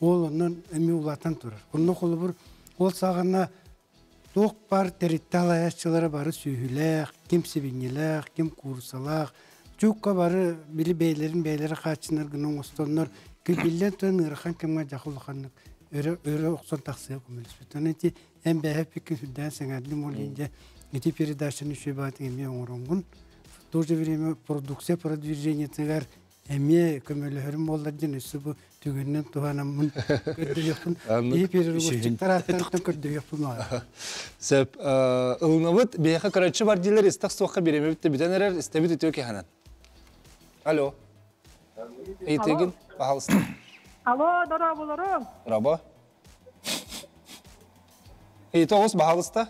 ол онон эми улаатан турар. Онно холобур ол саҕана туох бар тэритте алаяччылара бары сүүһүлээх, ким сибинньилээх, ким курсалаах, чуукка бары били бэйлерин бэйлери хааччынар гына оҥостоннор күлбиллэн туран ыарахан кэмҥэ дьаха улаханнык өрө өрө охсон тахсыа көмөлөспүт. Онон ити эн бэйэппиккин сүрдээн сэҥээрдим ол иһин ити передачаны үчүгэй баҕатык эмиэ оҥороҥҥун. В то же время продукция продвижениетыгар эмиэ көмөлөһөрүм буоллар диэн өссө бу түгэнинэн туһанаммын көрдөрүөхпүн киһи перерывоччиктар ааттарыттан көрдөрүөхпүн баҕарабын. Сөп. Ылынабыт. Биһиэхэ көрөөччү бар диилэр истэх суохха бириэмэбит да бүтэн эрэр. Истэбит үтүө киһанан. Алло. Ыйытыгын, пожалуйста. Алло, дорооболорум. Дорообо. Ыйыта оҕус, баһаалыста.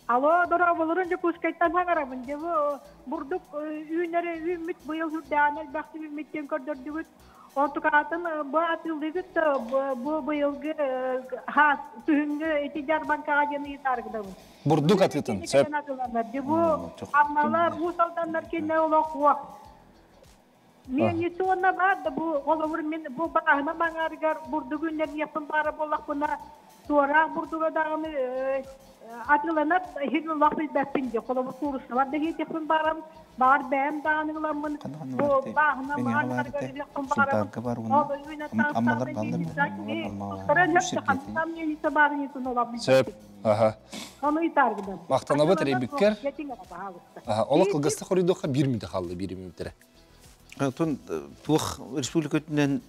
Алло, дорооболорун Дьокуускайтан хаҥарабын. Дьэ бу бурдук үүнэр үүммүт быйыл үрдээн элбэхтик үүммүт диэн көрдөрдүгүт. Онтукаатын бу атыылыыгыт да бу быйылгы хаас күһүҥҥү ити дьарбаҥкаҕа диэн ыйытааргыдабын. Бурдук атыытын, сөп. Атыыланар. Дьэ бу Аммалар, Уус Алданнар кинилэр олох уох. Миэнньиси уонна баар да бу холобур мин бу бааһына маҥаарыгар бурдук үүннэриэхпин баара буоллахпына туораах бурдуга даҕаны атыыланар иһин олох билбэппин дии холобур кууруссалар да иһиэтиэхпин баарам баҕар бэйэм даҕаны ыламмын бу бааһына маҥаарыгар иһиэхпин баарабын ол үүнэ таастаах Сөп. Аха. Ону ыйтааргыдан. Махтанабыт эрейбиккер. Олох кылгастык хоруйдуохха биир мүнүүтэ хаалла биир мүнүүтэрэ. Отон туох республика өттүнэн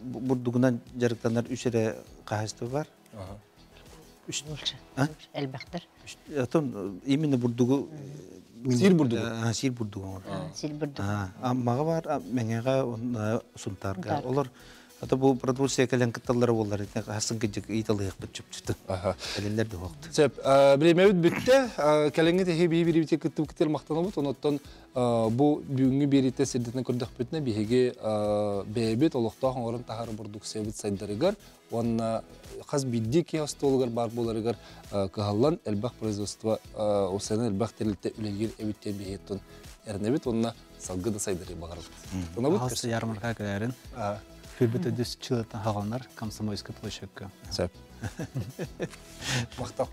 бурдугунан дьарыктанар үс эрэ хаһайыстыба бар. Үс элбэхтэр. Отон именно бурдугу сир бурдугу. Сир бурдугу оҥорор. Сир бурдугу. Аммаҕа бар, Мэҥэҕэ, Сунтаарга. Олор Ата бу продовольствие кэлэн кытталлара буоллар, хасын кыдьык ыйталыахпыт чупчуту. Кэлэллэр да уохту. Сөп. Бириэмэбит бүттэ. Кэлэҥҥи тэһи биһи бириибитэ кыттыбыт махтанабыт. Онуттан бу бүгүҥҥү биэриитэ сирдэтин көрдөхпүтүнэ биһиги бэйэбит олохтоох оҥорон таһаар продукциябыт сайдарыгар уонна хас биирдии киһи остуолугар баар буоларыгар кыһаллан элбэх производство усанан элбэх тэрилтэ үлэлиир эбит диэн биһиэттэн эрэнэбит уонна салгы да сайдары баҕарабыт. Хас ярмарка кэлэрин. Хүрбет өдүс чылытан хагаланар Комсомольская площадка. Сөп. Мактал.